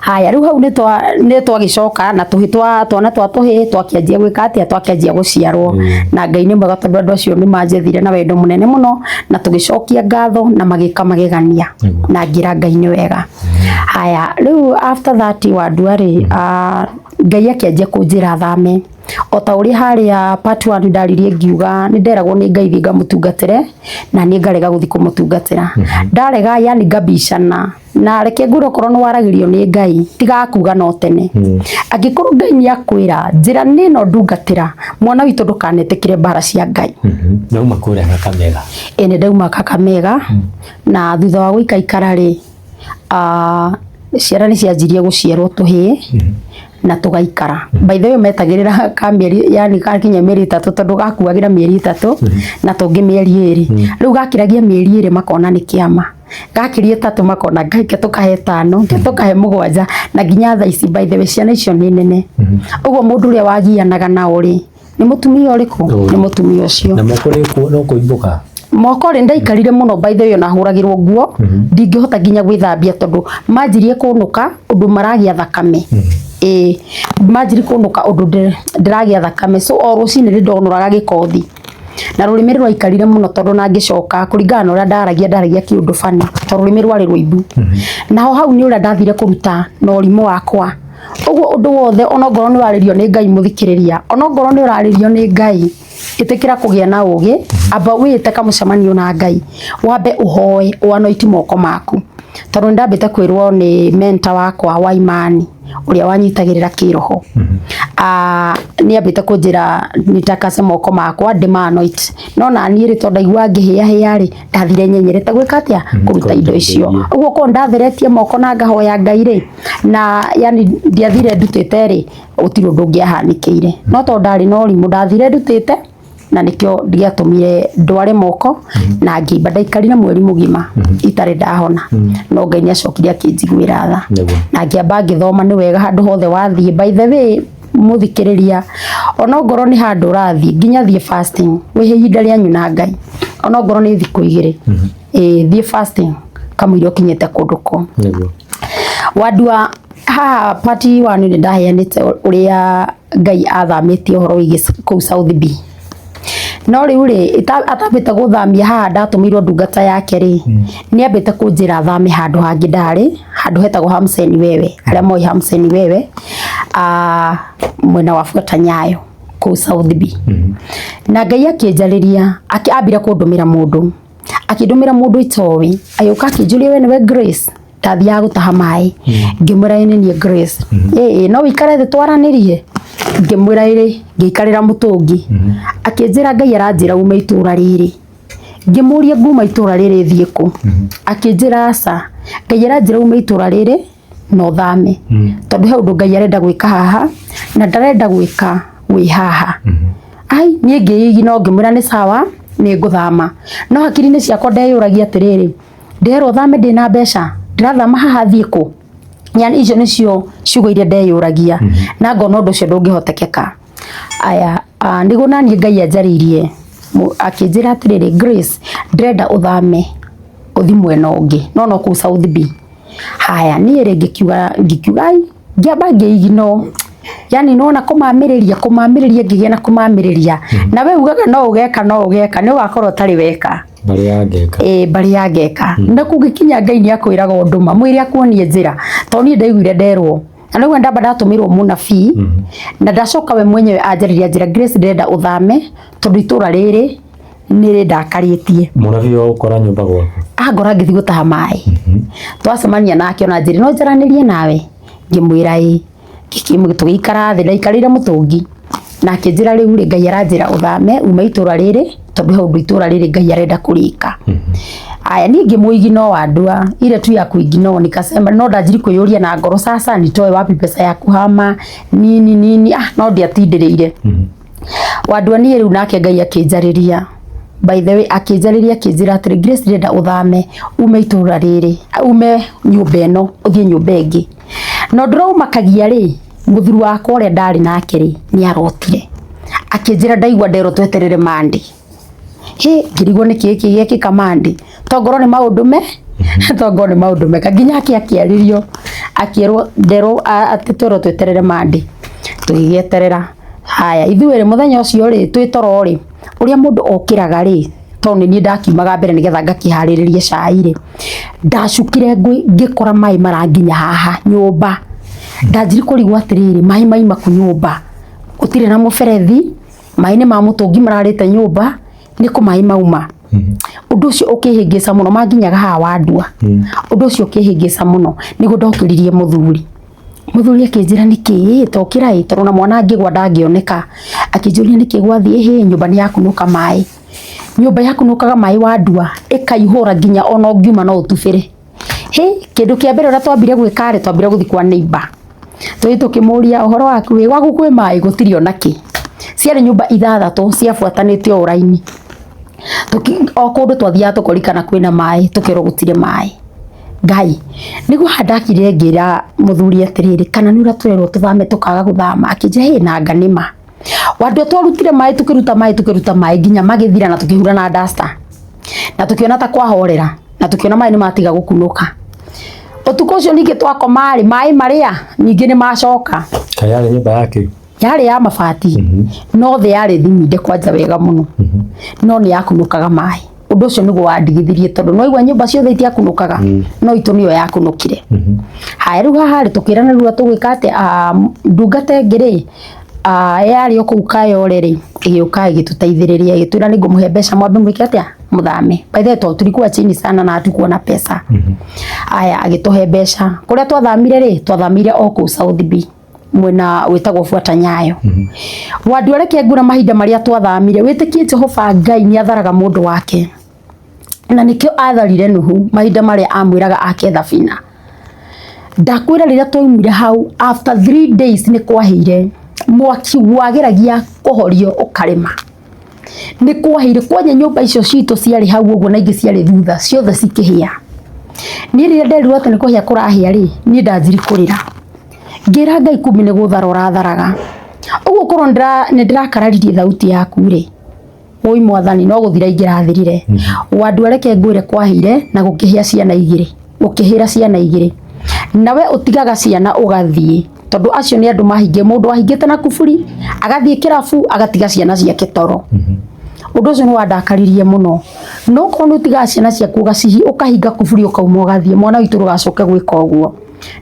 B: Haya rĩu hau nĩ twagĩcoka na tũhĩ twa twana twa tũhĩ twakĩanjia gwĩka atĩa, twakĩanjia gũciarwo. Na Ngai nĩ mwega tondũ andũ acio nĩ manjethire na wendo mũnene mũno, na tũgĩcokia ngatho na magĩka magegania, na ngĩra Ngai nĩ wega. Haya rĩu after that wandua rĩ, Ngai akĩanjia kũnjĩra thame. O ta ũrĩa harĩa part 1 ndaririe ngiuga nĩ nderagwo nĩ Ngai thiĩ ngamũtungatĩre, na niĩ ngarega gũthiĩ kũmũtungatĩra. Ndarega yani ngabicana. Na reke ngwĩre okorwo nĩ waragĩrio nĩ Ngai, tiga kuga no tene. Angĩkorwo Ngai nĩ akwĩra njĩra nĩ ĩno ndungatĩra, mwana witũ ndũkanetĩkĩre mbara cia Ngai.
A: Ndauma kũrĩa Kakamega.
B: Ĩĩ nĩ ndauma Kakamega, na thutha wa gũikaikara rĩ, ciana nĩ cianjirie gũciarwo tũhĩĩ, Na tũgaikara. By the way, metagĩrĩra ka mĩeri, yani gakinya mĩeri 3, tondũ gakuagĩra mĩeri 3 na tũngĩ mĩeri 2. Rĩu gakiragia mĩeri 2 makona nĩ kĩama, gakiria 3 makona Ngai, ke tũkahe 5, ke tũkahe 7, na nginya thaa ici, by the way, ciana icio nĩ nene. Ũguo mũndũ ũrĩa wagianaga nao rĩ, nĩ mũtumia ũrĩkũ? Nĩ mũtumia ũcio.
A: Na moko no kũimbũka?
B: Moko rĩ, ndaikarire mũno, by the way, ona hũragĩrwo nguo, ndingĩhota nginya gwĩthambia tondũ manjirie kũnũka ũndũ maragia thakame. Ĩĩ, manjirie kũnũka ũndũ ndĩragĩa thakame, so o rũcinĩ nĩ ndonoraga gĩkothi na rũrĩmĩ rwaikarire mũno, tondũ na ngĩcoka kũringana na ũrĩa ndaragia, ndaragia kĩũndũ bani tondũ rũrĩmĩ rwarĩ rũimbu. Naho hau nĩ ũrĩa ndathire kũruta na ũrimũ wakwa. Ũguo ũndũ wothe, ona ongorwo nĩ warĩrio nĩ Ngai, mũthikĩrĩria, ona ongorwo nĩ ũrarĩrio nĩ Ngai, ĩtĩkĩra kũgĩa na ũgĩ, amba wĩĩte kamũcemanio na Ngai, wambe ũhoe, ũanoiti moko maku, tondũ nĩ ndambĩte kwĩrwo nĩ mentor wakwa wa imani ũrĩa wanyitagĩrĩra kĩroho, nĩ ambĩte kũnjĩra nitakase moko makwa, ndĩma-anoint. No naniĩ rĩ, tondũ ndaigua ngĩhĩahĩa rĩ, ndathire nyenyerete gwĩka atĩa? Kũruta indo icio. Ũguo korwo ndatheretie moko na ngahoya Ngai rĩ, na yani ndiathire ndutĩte rĩ, gũtirĩ ũndũ ũngĩahanĩkĩire. No tondũ ndarĩ na ũrimũ, ndathire ndutĩte, na nĩkĩo gĩatũmire ndware moko na ngĩimba. Ndaikarire mweri mũgima itarĩ ndahona, no Ngai nĩ acokire akĩnjiguĩra tha na ngĩamba ngĩthoma. Nĩ wega handũ hothe wathiĩ, by the way, mũthikĩrĩria, ona ongorwo nĩ handũ ũrathiĩ, nginya thiĩ fasting, wĩhe ihinda rĩanyu na Ngai, ona ongorwo nĩ thikũ 2. Ĩĩ, thiĩ fasting kamũira ũkinyĩte kũndũ kũu. Wandua haha, part one nĩ ndaheanĩte ũrĩa Ngai athamĩtie ũhoro wĩgiĩ kũu South B. No rĩu rĩ, atambĩte gũthamia haha ndatũmĩirwo ndungata yake rĩ, nĩ ambĩte kũnjĩra thame handũ hangĩ. Ndarĩ handũ hetagwo Hamseni Wewe, arĩa moĩ Hamseni Wewe, mwena wa Fuata Nyayo kũu South B. Na Ngai akĩnjarĩria, ambire kũndũmĩra mũndũ, akĩndũmĩra mũndũ itoĩ, agĩũka akĩnjũria, "We nĩwe Grace?" Ndathiaga gũtaha maĩ. Ngĩmwĩra, "Ĩ, nĩ niĩ Grace." "Ĩĩ, no wĩikare thĩ twaranĩrie?" Ngĩmwĩra, "Ĩrĩ." Ngĩikarĩra mũtũngi. Akĩnjĩra, "Ngai aranjĩra ume itũra rĩrĩ." Ngĩmũria, "Nguma itũra rĩrĩ thiĩ kũ?" Akĩnjĩra, "Aca, Ngai aranjĩra ume itũra rĩrĩ na ũthame, tondũ he ũndũ Ngai arenda gwĩka haha na ndarenda gwĩka wĩ haha." Ai, niĩ ngĩigi no ngĩmwĩra nĩ sawa, nĩ ngũthama. No hakiri-inĩ ciakwa ndeyũragia atĩrĩrĩ, nderwo thame ndĩna mbeca, ndĩrathama haha thiĩ kũ? Yani icio nĩcio ciugo iria ndeyũragia na ngona ũndũ ũcio ndũngĩhotekeka. Aya, nĩguo naniĩ Ngai anjarĩirie, akĩnjĩra atĩrĩrĩ, "Grace, ndĩrenda ũthame ũthi mwena ũngĩ, no no kũu South B." Haya, niĩ rĩ, ngĩkiuga ai, ngĩamba ngĩigino, yani nona kũmamĩrĩria, kũmamĩrĩria, ngĩgĩa na kũmamĩrĩria. Na we ugaga no ũgeka, no ũgeka, nĩ ũgakorwo ũtarĩ weka.
A: Mbarĩ ya ngeka.
B: Ĩ, mbarĩ ya ngeka. Na kũngĩkinya Ngai nĩ akwĩraga ũndũ ma mwĩre akuonie njĩra, tondũ niĩ ndaiguire nderwo na rĩu ndamba ndatũmĩrwo mũnabii na ndacoka we mwenyewe anjarĩria njĩra, "Grace, ndĩrenda ũthame tondũ itũra rĩrĩ nĩ rĩndakarĩtie."
A: Mũnabii wa gũkora nyũmba gwaku?
B: Angora ngĩthiĩ gũtaha maĩ. Twacemania nake, ona njĩra, "No njaranĩrie nawe?" Ngĩmwĩra, "Ĩ." Tũgĩikara thĩ, ndaikarĩire mũtũngi, na akĩnjĩra, "Rĩu rĩ, Ngai aranjĩra ũthame ume itũra rĩrĩ tondũ he ũndũ itũra rĩrĩ Ngai arenda kũrĩka." Aya, niĩ ngĩmũignore. Wandua ile tu ya kuignore, nikasema no ndanjiri kwĩyũria na ngoro, sasa nitoe wapi pesa ya kuhama, nini nini. Ah, no ndiatindĩrĩire. Wandua, niĩ rĩu nake Ngai akĩnjarĩria, by the way, akĩnjarĩria, akĩnjĩra atĩrĩ, "Grace, ndĩrenda ũthame ume itũra rĩrĩ, ume nyũmba ĩno ũthiĩ nyũmba ĩngĩ." Na ũndũ ũrĩa ũmakagia rĩ, mũthuri wakwa ũrĩa ndarĩ nake rĩ, nĩ arotire akĩnjĩra, "Ndaigua nderwo tweterere Monday." Hĩ, ngĩrigwo nĩ kĩĩ kĩ gĩekĩka Monday, tongorwo nĩ maũndũ me tongorwo nĩ maũndũ meka nginya ake akĩarĩrio, akĩrwo nderwo atĩ twerwo tweterere Monday. Tũgĩgĩeterera. Haya, ithuĩ rĩ, mũthenya ũcio rĩ, twĩ toro rĩ, ũrĩa mũndũ okĩraga rĩ, tondũ nĩ niĩ ndakiumaga mbere nĩgetha ngakĩharĩrĩria cai rĩ, ndacukire ngĩkora maĩ maranginya haha nyũmba. Ndanjiri kũrigwo atĩrĩrĩ, maĩ maima kũ nyũmba? Gũtirĩ na mũberethi, maĩ nĩ ma mũtũngi mararĩte nyũmba, nĩ kũ maĩ mauma? Ũndũ ũcio ũkĩhĩngĩca mũno, manginyaga haha, Wandua. Ũndũ ũcio ũkĩhĩngĩca mũno, nĩguo ndokĩririe mũthuri. Mũthuri akĩnjĩra, "Nĩkĩ tokĩra ĩ?" Tondũ na mwana angĩgwa ndangĩoneka. Akĩnjũria nĩkĩ gwathiĩ. Hĩ, nyũmba nĩ yakunũka maĩ. Nyũmba yakunũkaga maĩ, Wandua, ĩkaihũra nginya ona ũngiuma no ũtubĩre. Hĩ, kĩndũ kĩa mbere ũrĩa twambire gwĩka rĩ, twambire gũthiĩ kwa neighbor. Tũthiĩ tũkĩmũria ũhoro waku wĩ gwaku kwĩ maĩ gũtirĩ ona kĩ. Ciarĩ nyũmba ithathatũ ciabuatanĩte o raini. O kũndũ twathiaga tũkoria kana kwĩna maĩ, tũkerwo gũtirĩ maĩ. Ngai, nĩguo haha ndakirire ngĩra mũthuri atĩrĩrĩ, kana nĩ ũrĩa tũrerwo tũthame tũkaga gũthama, akĩnjĩra hĩ nanga nĩma. Wandũ twarutire maĩ tũkĩruta maĩ tũkĩruta maĩ nginya magĩthira na tũkĩhura na duster. Na tũkĩona ta kwahorera na tũkĩona maĩ nĩ matiga gũkunũka. Ũtukũ ũcio ningĩ twakoma rĩ, maĩ marĩa ningĩ nĩ macoka.
A: Kaĩ yarĩ nyũmba yake?
B: Yarĩ ya mabati, no thĩ yarĩ thiminde kwanja wega mũno, no nĩ yakunũkaga maĩ. Ũndũ ũcio nĩguo wandigithirie tondũ no igua nyũmba ciothe itiakunũkaga, no itũ nĩyo yakunũkire. Haya rĩu haha rĩ, tũkĩrana rĩu tũgwĩka atĩa, ndungata ĩngĩ rĩ, yarĩ o kũu Kayole rĩ, ĩgĩũka ĩgĩtũteithĩrĩria, ĩgĩtwĩra nĩ ngũmũhe mbeca mwambe mwĩke atĩa, mũthame. By the way tondũ tulikuwa chini sana na hatukuwa na pesa. Aya agĩtũhe mbeca. Kũrĩa twathamire rĩ, twathamire o kũu South B mwena wĩtagwo Buata Nyayo. Wandũ reke ngwĩre mahinda marĩa twathamire, wĩtĩkie Jehova Ngai nĩ atharaga mũndũ wake. Na nĩkĩo atharire Nuhu mahinda marĩa amwĩraga ake thabina. Ndakwĩra rĩrĩa twaumire hau after 3 days nĩ kwahĩire, mwaki wageragia kũhorio ũkarĩma. Nĩ kwahĩire kwanya nyũmba icio citũ ciarĩ hau ũguo na ingĩ ciarĩ thutha ciothe cikĩhĩa. Niĩ rĩrĩa nderirwo atĩ nĩ kũhĩa kũrahĩa rĩ, niĩ ndanjirie kũrĩra. Ngĩra Ngai kumbe nĩ gũthara ũratharaga. Ũguo korwo nĩ ndĩrakararirie thauti yaku rĩ, woi mwathani no gũthira ingĩrathirire. Wandũ reke ngwĩre kwahĩire na gũkĩhĩa ciana igĩrĩ, gũkĩhĩra ciana igĩrĩ. Na we ũtigaga ciana ũgathiĩ tondũ acio nĩ andũ mahingie, mũndũ ahingĩte na kuburi agathiĩ kĩrabu agatiga ciana ciake toro. Ũndũ ũcio nĩ wandakaririe mũno. No korwo nĩ ũtigaga ciana ciaku ũkahinga kuburi ũkauma ũgathiĩ, mwana witũ ndũgacoke gwĩka ũguo.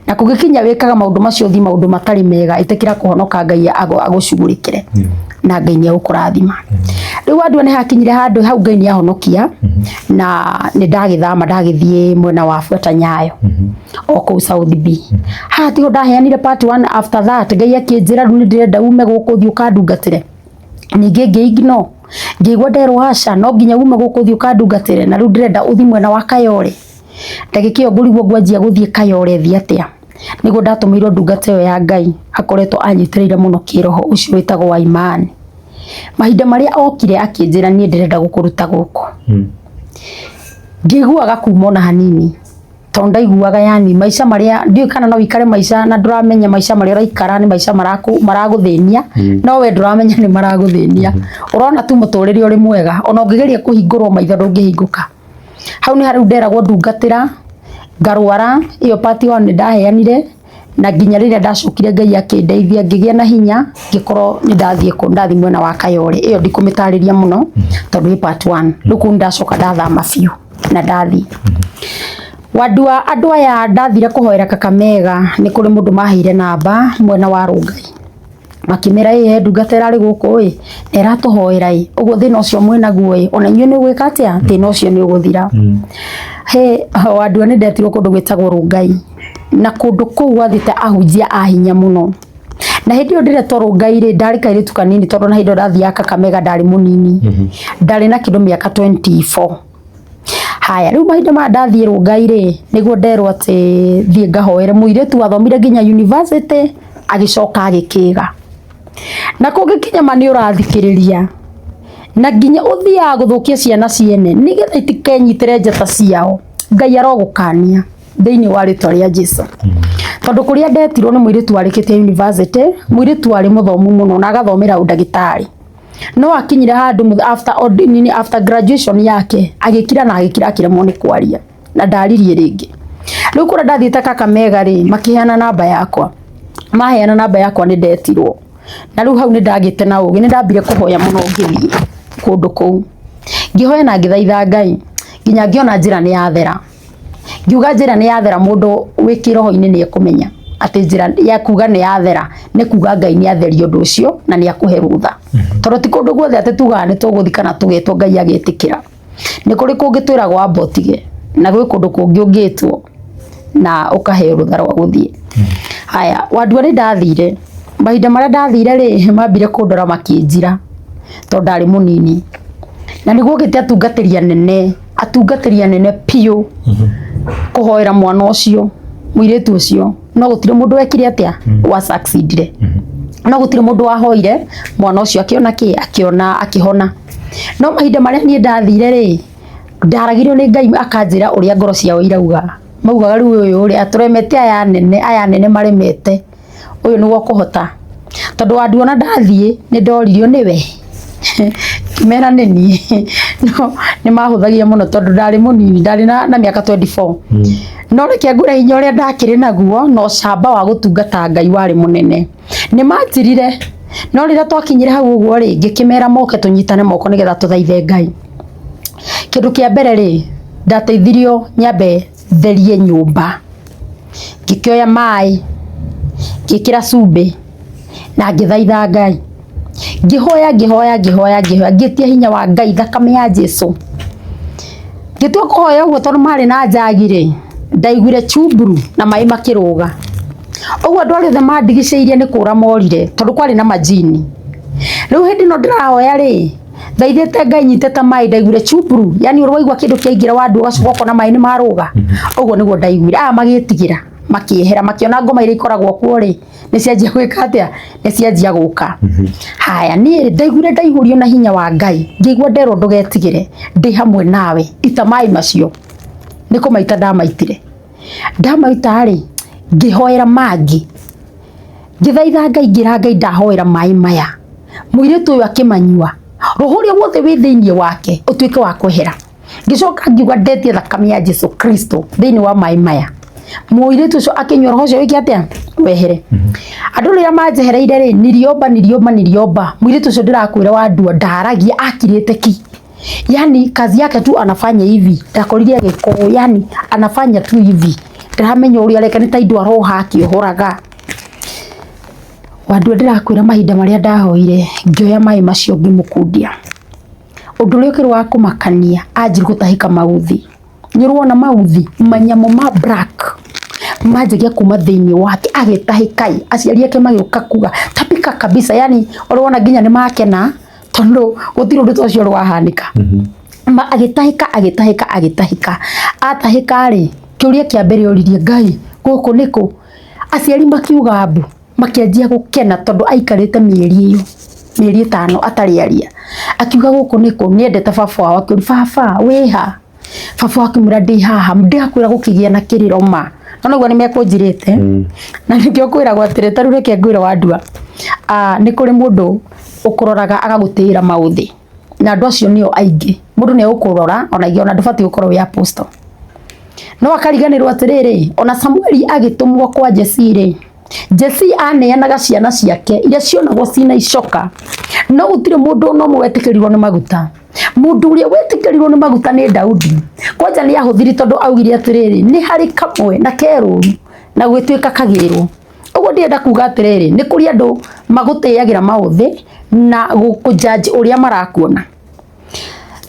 B: Na kũngĩkinya wĩkaga maũndũ macio ũthiĩ maũndũ matarĩ mega, ĩtĩkĩra kũhonoka Ngai agũcugurĩkĩre na Ngai nĩ egũkũrathima. Rĩu andũ nĩ hakinyire handũ hau Ngai nĩ ahonokia na nĩ ndagĩthama ndagĩthiĩ mwena wa Buata Nyayo o kũu South B. Haha tiho ndaheanire part 1. After that Ngai akĩnjĩra rĩu nĩ ndĩrenda ume gũkũ ũthiĩ ũkandungatĩre. Ningĩ ngĩ ignore, ngĩigua nderwo aca no nginya ume gũkũ ũthiĩ ũkandungatĩre na rĩu ndĩrenda ũthiĩ mwena wa Kayole. Ndagĩka ĩyo ngũrigwo ngwanjia gũthiĩ Kayole thiĩ atĩa. Nĩguo ndatũmĩirwo ndungata ĩyo ya Ngai akoretwo anyitĩrĩire mũno kĩroho, ũcio wĩtagwo wa Imani. Mahinda marĩa okire akĩnjĩra niĩ ndĩrenda gũkũruta gũkũ. Ngĩiguaga kuma ona hanini tondũ ndaiguaga yani maica marĩa ndiũĩ kana no wĩikare maica na ndũramenya maica marĩa ũraikara nĩ maica maragũthĩnia, no we ndũramenya nĩ maragũthĩnia. Ũrona tu mũtũrĩre ũrĩ mwega, ona ũngĩgeria kũhingũrwo maitho ndũngĩhingũka. Hau nĩ harĩa nderagwo ndungatĩra ngarwara, ĩyo part 1 nĩ ndaheanire, na nginya rĩrĩa ndacokire Ngai akĩndeithia ngĩgĩa na hinya ngĩkorwo nĩ ndathiĩ kũ ndathiĩ mwena wa Kayole. Ĩyo ndikũmĩtarĩria mũno tondũ ĩ part 1. Rĩu kũu ndacoka ndathama biũ na ndathiĩ wandua andũ aya ndathire kũhoera Kakamega, nĩ kũrĩ mũndũ maheire namba mwena wa Rũngai, makĩmĩra ĩ he ndungata ĩrarĩ gũkũ ĩ na ĩratũhoera ĩ ũguo thĩna ũcio mwĩnaguo ĩ ona inyuĩ nĩ ũgwĩka atĩa, thĩna ũcio nĩ ũgũthira. He wandua nĩ ndetirwo kũndũ gwĩtagwo Rũngai, na kũndũ kũu gwathiĩte ahunjia a hinya mũno. Na hĩndĩ ĩyo ndĩretwo Rũngai rĩ, ndarĩ kairĩtu kanini tondũ na hĩndĩ ĩyo ndathiaga Kakamega ndarĩ mũnini, ndarĩ na kĩndũ mĩaka 24. Haya rĩu mahinda maya ndathiĩ Rũngai rĩ, nĩguo nderwo atĩ thiĩ ngahoere mũirĩtu wathomire nginya university agĩcoka agĩkĩga. Na kũngĩkinya ma nĩ ũrathikĩrĩria na nginya ũthiaga gũthũkia ciana ciene nĩgetha itikenyitĩre njata ciao, Ngai arogũkania thĩinĩ wa rĩtwa rĩa Jesu. Tondũ kũrĩa ndetirwo nĩ mũirĩtu warĩkĩtie university, mũirĩtu warĩ mũthomu mũno na agathomera ũndagĩtarĩ. No akinyire handũ after, nini, after graduation yake agĩkira na agĩkira akĩremwo nĩ kwaria na ndaririe rĩngĩ. Rĩu kũrĩa ndathiĩte Kakamega rĩ, makĩheana namba yakwa, maheana namba yakwa nĩ ndetirwo, na rĩu hau nĩ ndagĩte na ũgĩ, nĩ ndambire kũhoya mũno ngĩthiĩ kũndũ kũu, ngĩhoya na ngĩthaitha Ngai nginya ngĩona njĩra nĩ yathera. Ngiuga njĩra nĩ yathera, mũndũ wĩ kĩroho-inĩ nĩ ekũmenya atĩ njĩra ya kuga nĩ yathera nĩ kuga Ngai nĩ atheria ũndũ ũcio na nĩ akũhe rũtha, tondũ ti kũndũ guothe atĩ tugaga nĩ tũgũthiĩ kana tũgetwo Ngai agetĩkĩra. Nĩ kũrĩ kũngĩ twĩragwo amba ũtige, na gwĩ kũndũ kũngĩ ũngĩtwo na ũkaheo rũtha rwa gũthiĩ. Haya wandua nĩ ndathire, mahinda marĩa ndathire rĩ, mambire kũndora makĩnjira tondũ ndarĩ mũnini, na nĩ guokĩte atungatĩri anene, atungatĩri anene biũ kũhoera mwana ũcio, mũirĩtu ũcio. No gũtirĩ mũndũ wekire atĩa wa succeedire, no gũtirĩ mũndũ wahoire mwana ũcio akĩona kĩ, akĩona akĩhona. No mahinda marĩa niĩ ndathire rĩ, ndaragirwo nĩ Ngai akanjĩra ũrĩa ngoro ciao irauga. Maugaga rĩu ũyũ rĩ atũremete, aya nene, aya nene maremete, ũyũ nĩwe ũkũhota. Tondũ wanduona ndathiĩ nĩ ndoririo nĩwe, ngĩmera nĩ niĩ. No nĩ mahũthagia mũno tondũ ndarĩ mũnini, ndarĩ na mĩaka 24. No reke ngwĩre hinya ũrĩa ndakĩrĩ naguo na ũcamba wa gũtungata Ngai warĩ mũnene. Nĩ manjĩrire, no rĩrĩa twakinyire hau ũguo rĩ, ngĩkĩmera moke tũnyitane moko nĩgetha tũthaithe Ngai. Kĩndũ kĩa mbere rĩ, ndateithirio nyambe therie nyũmba. Ngĩkĩoya maĩ, ngĩkĩra cumbĩ na ngĩthaitha Ngai. Ngĩhoya, ngĩhoya, ngĩhoya, ngĩhoya, ngĩtia hinya wa Ngai, thakame ya Jesu. Ngĩtua kũhoya ũguo tondũ marĩ na njagi rĩ, ndaiguire chumburu na maĩ makĩrũga. Ũguo andũ arĩa othe mandigicĩirie nĩ kũra morire tondũ kwarĩ na majini. Rĩu hĩndĩ ĩno ndĩrahoya rĩ, thaithĩte Ngai nyitĩte maĩ, ndaiguire chumburu, yani ũrĩ waigua kĩndũ kĩaingĩra wandu ũgacoka ũkona maĩ nĩ marũga. Ũguo nĩguo ndaiguire. Aya magĩtigĩra, makĩehera, makĩona ngoma iria ikoragwo kuo rĩ, nĩ cianjia gwĩka atĩa, nĩ cianjia gũka. Haya, niĩ ndaiguire ndaihũrio na hinya wa Ngai, ngĩigua nderwo ndũgetigĩre, ndĩ hamwe nawe, ita maĩ macio. Nĩ kũmaita ndamaitire. Ndamaita rĩ, ngĩhoera mangĩ. Ngĩthaitha Ngai, ngĩra Ngai ndahoera maĩ maya. Mũirĩtu ũyũ akĩmanyua, roho ũrĩa wothe wĩ thĩinĩ wake ũtuĩke wa kwehera. Ngĩcoka ngiuga ndetie thakame ya Jesu Kristo thĩinĩ wa maĩ maya. Mũirĩtu ũcio akĩnyua, roho ũcio wĩke atĩa, wehere. Andũ rĩrĩa manjehereire rĩ, niliomba, niliomba, niliomba. Mũirĩtu ũcio ndĩrakwĩra wandua ndaragia, akirĩte ki. Yani kazi yake tu anafanya hivi, ndakorire agĩkũ, yani anafanya tu hivi, ndiramenya ũrĩa areka, nĩ ta indo aroha akĩohoraga. Wandua ndĩrakwĩra mahinda marĩa ndahoire, ngĩoya maĩ macio ngĩmũkundia. Ũndũ ũrĩa ũkĩrĩ wa kũmakania, anjirie gũtahĩka mauthi. Nĩ ũrona mauthi, manyamũ ma black manjagia kuma thĩinĩ wake, agĩtahĩka. Aciari ake magĩũka kuga tapika kabisa, yani ũrona nginya nĩ makena tondũ gũtirĩ ũndũ ta ũcio ũrĩ wahanĩka. Ma agĩtahĩka, agĩtahĩka, agĩtahĩka. Atahĩka rĩ, kĩũria kĩa mbere oririe Ngai, gũkũ nĩkũ? Aciari makiuga mbu, makĩanjia gũkena tondũ aikarĩte mĩeri ĩyo, mĩeri 5 atarĩ aria. Akiuga gũkũ nĩkũ? Nĩendete baba wao, akĩũria baba wĩha? Baba wao akĩmwĩra ndĩ haha, ndĩrakwĩra gũkĩgĩa na kĩrĩro ma. No nĩguo nĩ mekũnjĩrĩte. Na nĩkĩo kwĩragwo atĩrĩ, ta rĩu reke ngwĩre wandua, nĩ kũrĩ mũndũ ũkũroraga agagũtĩĩra maũthĩ. Na andũ acio nĩo aingĩ. Mũndũ nĩ egũkũrora ona ingĩ ona ndũbatiĩ gũkorwo wĩ apostle. No akariganĩrwo atĩrĩrĩ, ona Samueli agĩtũmwo kwa Jesse rĩ, Jesse aneanaga ciana ciake iria cionagwo cina icoka, no gũtirĩ mũndũ ona ũmwe wetĩkĩrirwo nĩ maguta. Mũndũ ũrĩa wetĩkĩrirwo nĩ maguta nĩ Daudi. Kwanja nĩ ahũthire tondũ augire atĩrĩrĩ, nĩ harĩ kamwe na kerũru na gũgĩtuĩka kagĩrwo. Ũguo ndĩrenda kuga atĩrĩrĩ, nĩ kũrĩ andũ magũtĩagĩra maũthĩ na gũkũjudge ũrĩa marakuona.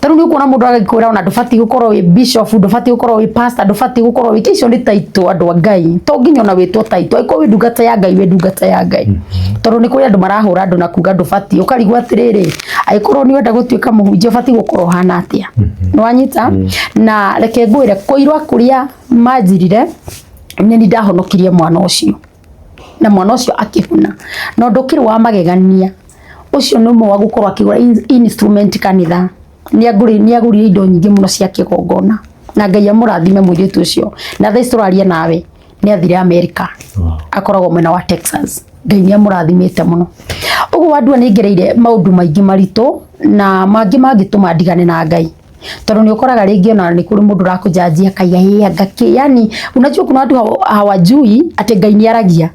B: Ta rĩu nĩ ũkuona mũndũ agĩkwĩra ona ndũbatiĩ gũkorwo wĩ bishop, ndũbatiĩ gũkorwo wĩ pastor, ndũbatiĩ gũkorwo wĩ icio nĩ title andũ a Ngai. To nginya ona wĩtwo title, angĩkorwo wĩ ndungata ya Ngai, wĩ ndungata ya Ngai. Tondũ nĩ kũrĩ andũ marahũra andũ na kuga ndũbatiĩ, ũkarigwo atĩrĩrĩ, angĩkorwo nĩ ũrenda gũtuĩka mũhunjia ũbatiĩ gũkorwo ũhana atĩa? Nĩ wanyita? Na reke ngwĩre, kũirwa kũrĩa manjirire, nĩ niĩ ndahonokirie mwana ũcio. Na mwana ũcio akĩhona. Na ũndũ ũkĩrĩ wa magegania, ũcio nĩ ũmwe wa gũkorwo akĩgũra instrument kanitha. Nĩ agũrire indo nyingĩ mũno cia kĩgongona. Na Ngai amũrathime mũirĩtu ũcio. Na thaa ici tũraria nawe, nĩ athire America. Akoragwo mwena wa Texas. Ngai nĩ amũrathimĩte mũno. Ũguo wandua nĩ ngereire maũndũ maingĩ maritũ na mangĩ mangĩtũma ndigane na Ngai. Tondũ nĩ ũkoraga rĩngĩ ona nĩ kũrĩ mũndũ ũrakũjanjia akaiga ĩ anga kĩ, yani unajua kuna watu hawajui atĩ Ngai nĩ aragia.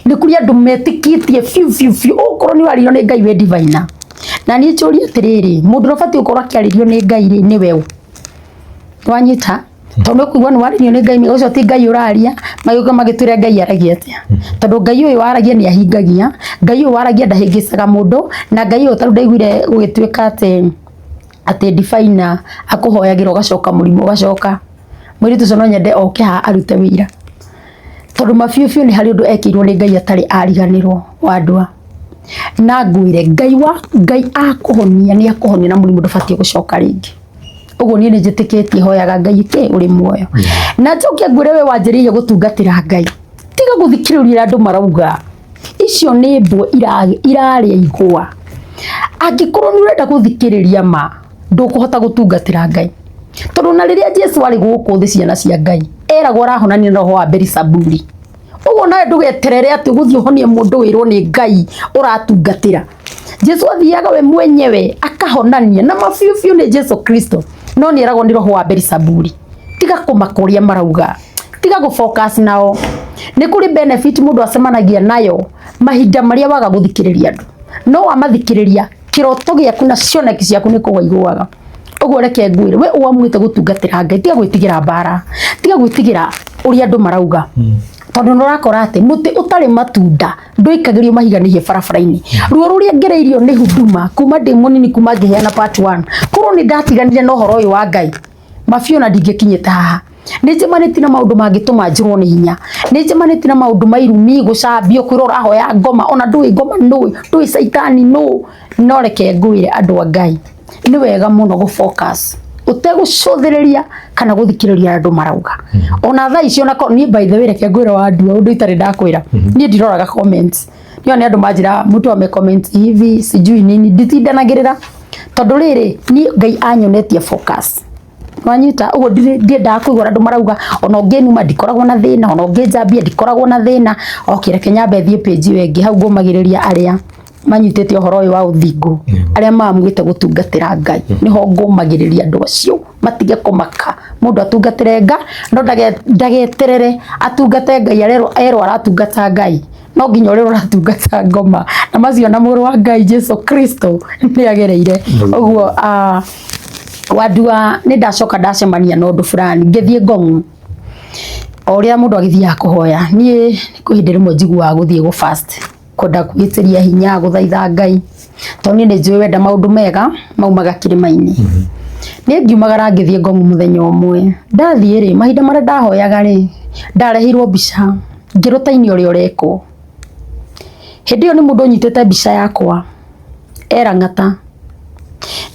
B: Nĩ kũrĩ andũ metĩkĩtie biũ biũ biũ, okorwo nĩ warĩrio nĩ Ngai wĩ diviner. Na niĩ njũrie atĩrĩrĩ, mũndũ ũrĩa ũbatiĩ gũkorwo akĩarĩrio nĩ Ngai rĩ, nĩwe ũ? Wanyita? Tondũ nĩ ũkũigua nĩ warĩrio nĩ Ngai, ũcio ti Ngai ũraria, magĩũka magĩtwĩra Ngai aragia atĩa. Tondũ Ngai ũyũ waragia nĩ ahingagia, Ngai ũyũ waragia ndahĩngĩcaga mũndũ, na Ngai ũyũ tarĩu ndaiguire gũgĩtuĩka atĩ diviner akũhoyagĩra ũgacoka mũrimũ ũgacoka. Mũirĩtu ũcio no nyende oke haha arute wĩira. Tondũ mabiũ biũ nĩ harĩ ũndũ ekĩirwo nĩ Ngai atarĩ ariganĩrwo wandua. Na ngwĩre Ngai wa Ngai akũhonia nĩ akũhonia na mũrimũ ndũbatiĩ gũcoka rĩngĩ. Ũguo niĩ nĩ njĩtĩkĩtie hoyaga Ngai kĩ ũrĩ muoyo. Na njoke ngwĩre we wanjĩrĩire gũtungatĩra Ngai. Tiga gũthikĩrĩria andũ marauga. Icio nĩ mbwe irarĩa igwa. Angĩkorwo nĩ ũrenda gũthikĩrĩria ma, ndũkũhota gũtungatĩra Ngai. Tondũ na rĩrĩa Jesu arĩ gũkũ thĩ ciana cia Ngai, eragwo arahonania na roho wa Beelizebuli. Ũguo nawe ndũgeterere atĩ ũgũthiĩ ũhonie mũndũ wĩrwo nĩ Ngai ũratungatĩra. Jesu athiaga we mwenyewe akahonania na mabiũ biũ nĩ Jesu Kristo, no nĩ eragwo nĩ roho wa Beelizebuli. Tiga kũmaka ũrĩa marauga, tiga gũ focus nao. Nĩ kũrĩ benefit mũndũ acemanagia nayo mahinda marĩa waga gũthikĩrĩria andũ. No wamathikĩrĩria kĩroto gĩaku na cioneki ciaku nĩ kũgwa igũaga. Ũguo reke ngwĩre, we ũamuĩte gũtungatĩra Ngai, tiga gwĩtigĩra mbara, tiga gwĩtigĩra ũrĩa andũ marauga. Tondũ nĩ ũrakora atĩ mũtĩ ũtarĩ matunda ndũikagĩrio mahiga nĩ barabara-inĩ. Ruo rũrĩa ngereirio nĩ huduma kuma ndĩ mũnini, kuma ngĩheana part 1, korwo nĩ ndatiganire na ũhoro ũyũ wa Ngai, mabiũ na ndingĩkinyĩte haha. Nĩ njemanĩtie na maũndũ mangĩtũma njũrwo nĩ hinya. Nĩ njemanĩtie na maũndũ ma irumi, gũcambio, kwĩrwo ũrahoya ngoma, ona ndũĩ ngoma nũ, ndũĩ caitani nũ. No reke ngwĩre andũ a Ngai, nĩ wega mũno gũ focus ũtegũcũthĩrĩria kana gũthikĩrĩria andũ marauga. Ona thaa ici ona korwo niĩ by the way reke ngwĩre wandua ũndũ itarĩ ndakwĩra, niĩ ndiroraga comments. Niĩ nĩ andũ manjĩra mtu ame comment hivi sijui nini, nditindanagĩrĩra tondũ rĩrĩ niĩ Ngai anyonetie focus. Wanyita ũguo ndiendaga kũigua andũ marauga ona ũngĩnuma ndikoragwo na thĩna, ona ũngĩnjambia ndikoragwo na thĩna. Okay, reke nyambe thiĩ page ĩyo ĩngĩ, hau ngũmagĩrĩria arĩa manyitĩte ũhoro ũyũ wa ũthingu, arĩa maamũrĩte gũtungatĩra Ngai. Nĩho ngũmagĩrĩria andũ acio matige kũmaka. Mũndũ atungatĩre Ngai, no ndageterere atungate Ngai erwo aratungata Ngai. No nginya ũrĩa ũratungata ngoma. Na macio na mũrũ wa Ngai Jesu Kristo nĩ agereire. Ũguo wandua nĩ ndacoka ndacemania na ũndũ fulani ngĩthiĩ Ngong'u. O ũrĩa mũndũ agĩthiaga kũhoya, niĩ kwĩ hĩndĩ rĩmwe njiguaga gũthiĩ gũ fast, kwenda kwĩtĩria hinya, gũthaitha Ngai. Tondũ niĩ nĩ njũĩ wenda maũndũ mega maumaga kĩrĩma-inĩ. Niĩ ngiumagara ngĩthiĩ Ngong'u mũthenya ũmwe. Ndathiĩ rĩ, mahinda marĩa ndahoyaga rĩ, ndareheirwo mbica ngĩrũta-inĩ ũrĩa ũrekwo. Hĩndĩ ĩyo nĩ mũndũ ũnyitĩte mbica yakwa erang'ata.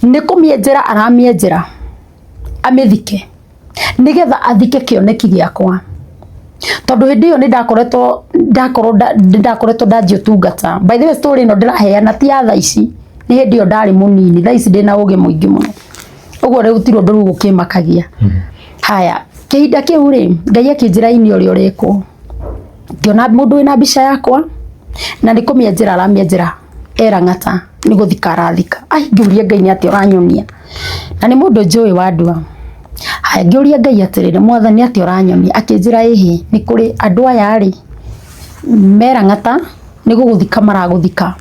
B: Nĩ kũmĩenjera aramĩenjera amĩthike nĩgetha athike kĩoneki gĩakwa. Tondũ hĩndĩ ĩyo nĩ ndakoretwo ndakorwo ndakoretwo ndanjia ũtungata. By the way story ĩno ndĩraheana ti ya thaa ici, nĩ hĩndĩ ĩyo ndarĩ mũnini, thaa ici ndĩna ũgĩ mũingĩ mũno. Ũguo rĩu ti ũndũ rĩu ũkĩmakagia. Haya, kĩhinda kĩu rĩ, Ngai akĩnjĩra ini ũrĩa ũrekwo. Ngĩona mũndũ wĩna mbica yakwa na nĩ kũmĩenjera aramĩenjera erang'ata nĩ gũthika arathika. Ai, ngĩũria Ngai nĩ atĩa ũranyonia? Na nĩ mũndũ njũĩ wandua. Haya, ngĩũria Ngai atĩrĩrĩ, Mwathani atĩa ũranyonia? Akĩnjĩra ĩhĩ, nĩ kũrĩ andũ aya rĩ, merang'ata nĩ gũgũthika maragũthika.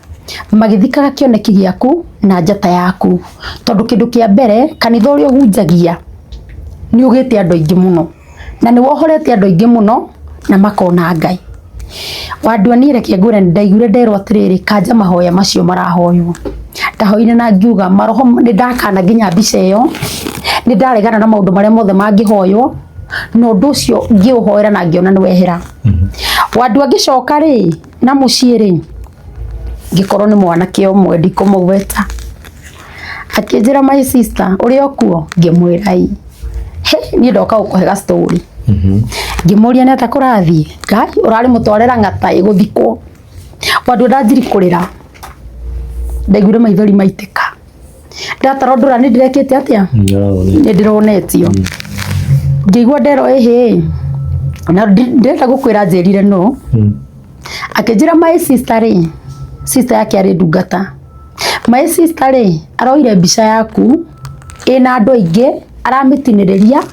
B: Magĩthikaga kĩoneki gĩaku na njata yaku. Tondũ kĩndũ kĩa mbere, kanitha ũrĩa ũhunjagia nĩ ũgĩte andũ aingĩ mũno. Na nĩ wohorete andũ aingĩ mũno na makona Ngai. Wandua niĩ reke ngwĩre nĩ ndaiguire nderwo atĩrĩrĩ, kanja mahoya macio marahoywo. Ndahoire na ngiuga maroho nĩ ndakana nginya mbica ĩyo, nĩ ndaregana na maũndũ marĩa mothe mangĩhoywo, na ũndũ ũcio ngĩũhoera na ngĩona nĩ wehera. Wandua ngĩcoka rĩ, na mũciĩ rĩ, ngĩkorwo nĩ mwanake ũmwe ndikũmũgweta. Akĩnjĩra my sister ũrĩ o kuo? Ngĩmwĩra ĩ. He, niĩ ndoka gũkũhe ga story. Ngĩmũria nĩ atĩa kũrathiĩ? Ngai ũrarĩ mũtware Lang'ata ĩgũthikwo. Wandua ndanjiri kũrĩra. Ndaiguire maithori maitĩka. Ndatara ũndũ ũrĩa nĩ ndĩrekĩte atĩa? Nĩ ndĩronetio. Ngĩigua nderwo ĩhĩ. Na ndĩrenda gũkwĩra njĩrire no. Akĩnjĩra my sister rĩ, sister yake arĩ ndungata. My sister rĩ, aroire mbica yaku ĩna andũ aingĩ, aramĩtinĩrĩria,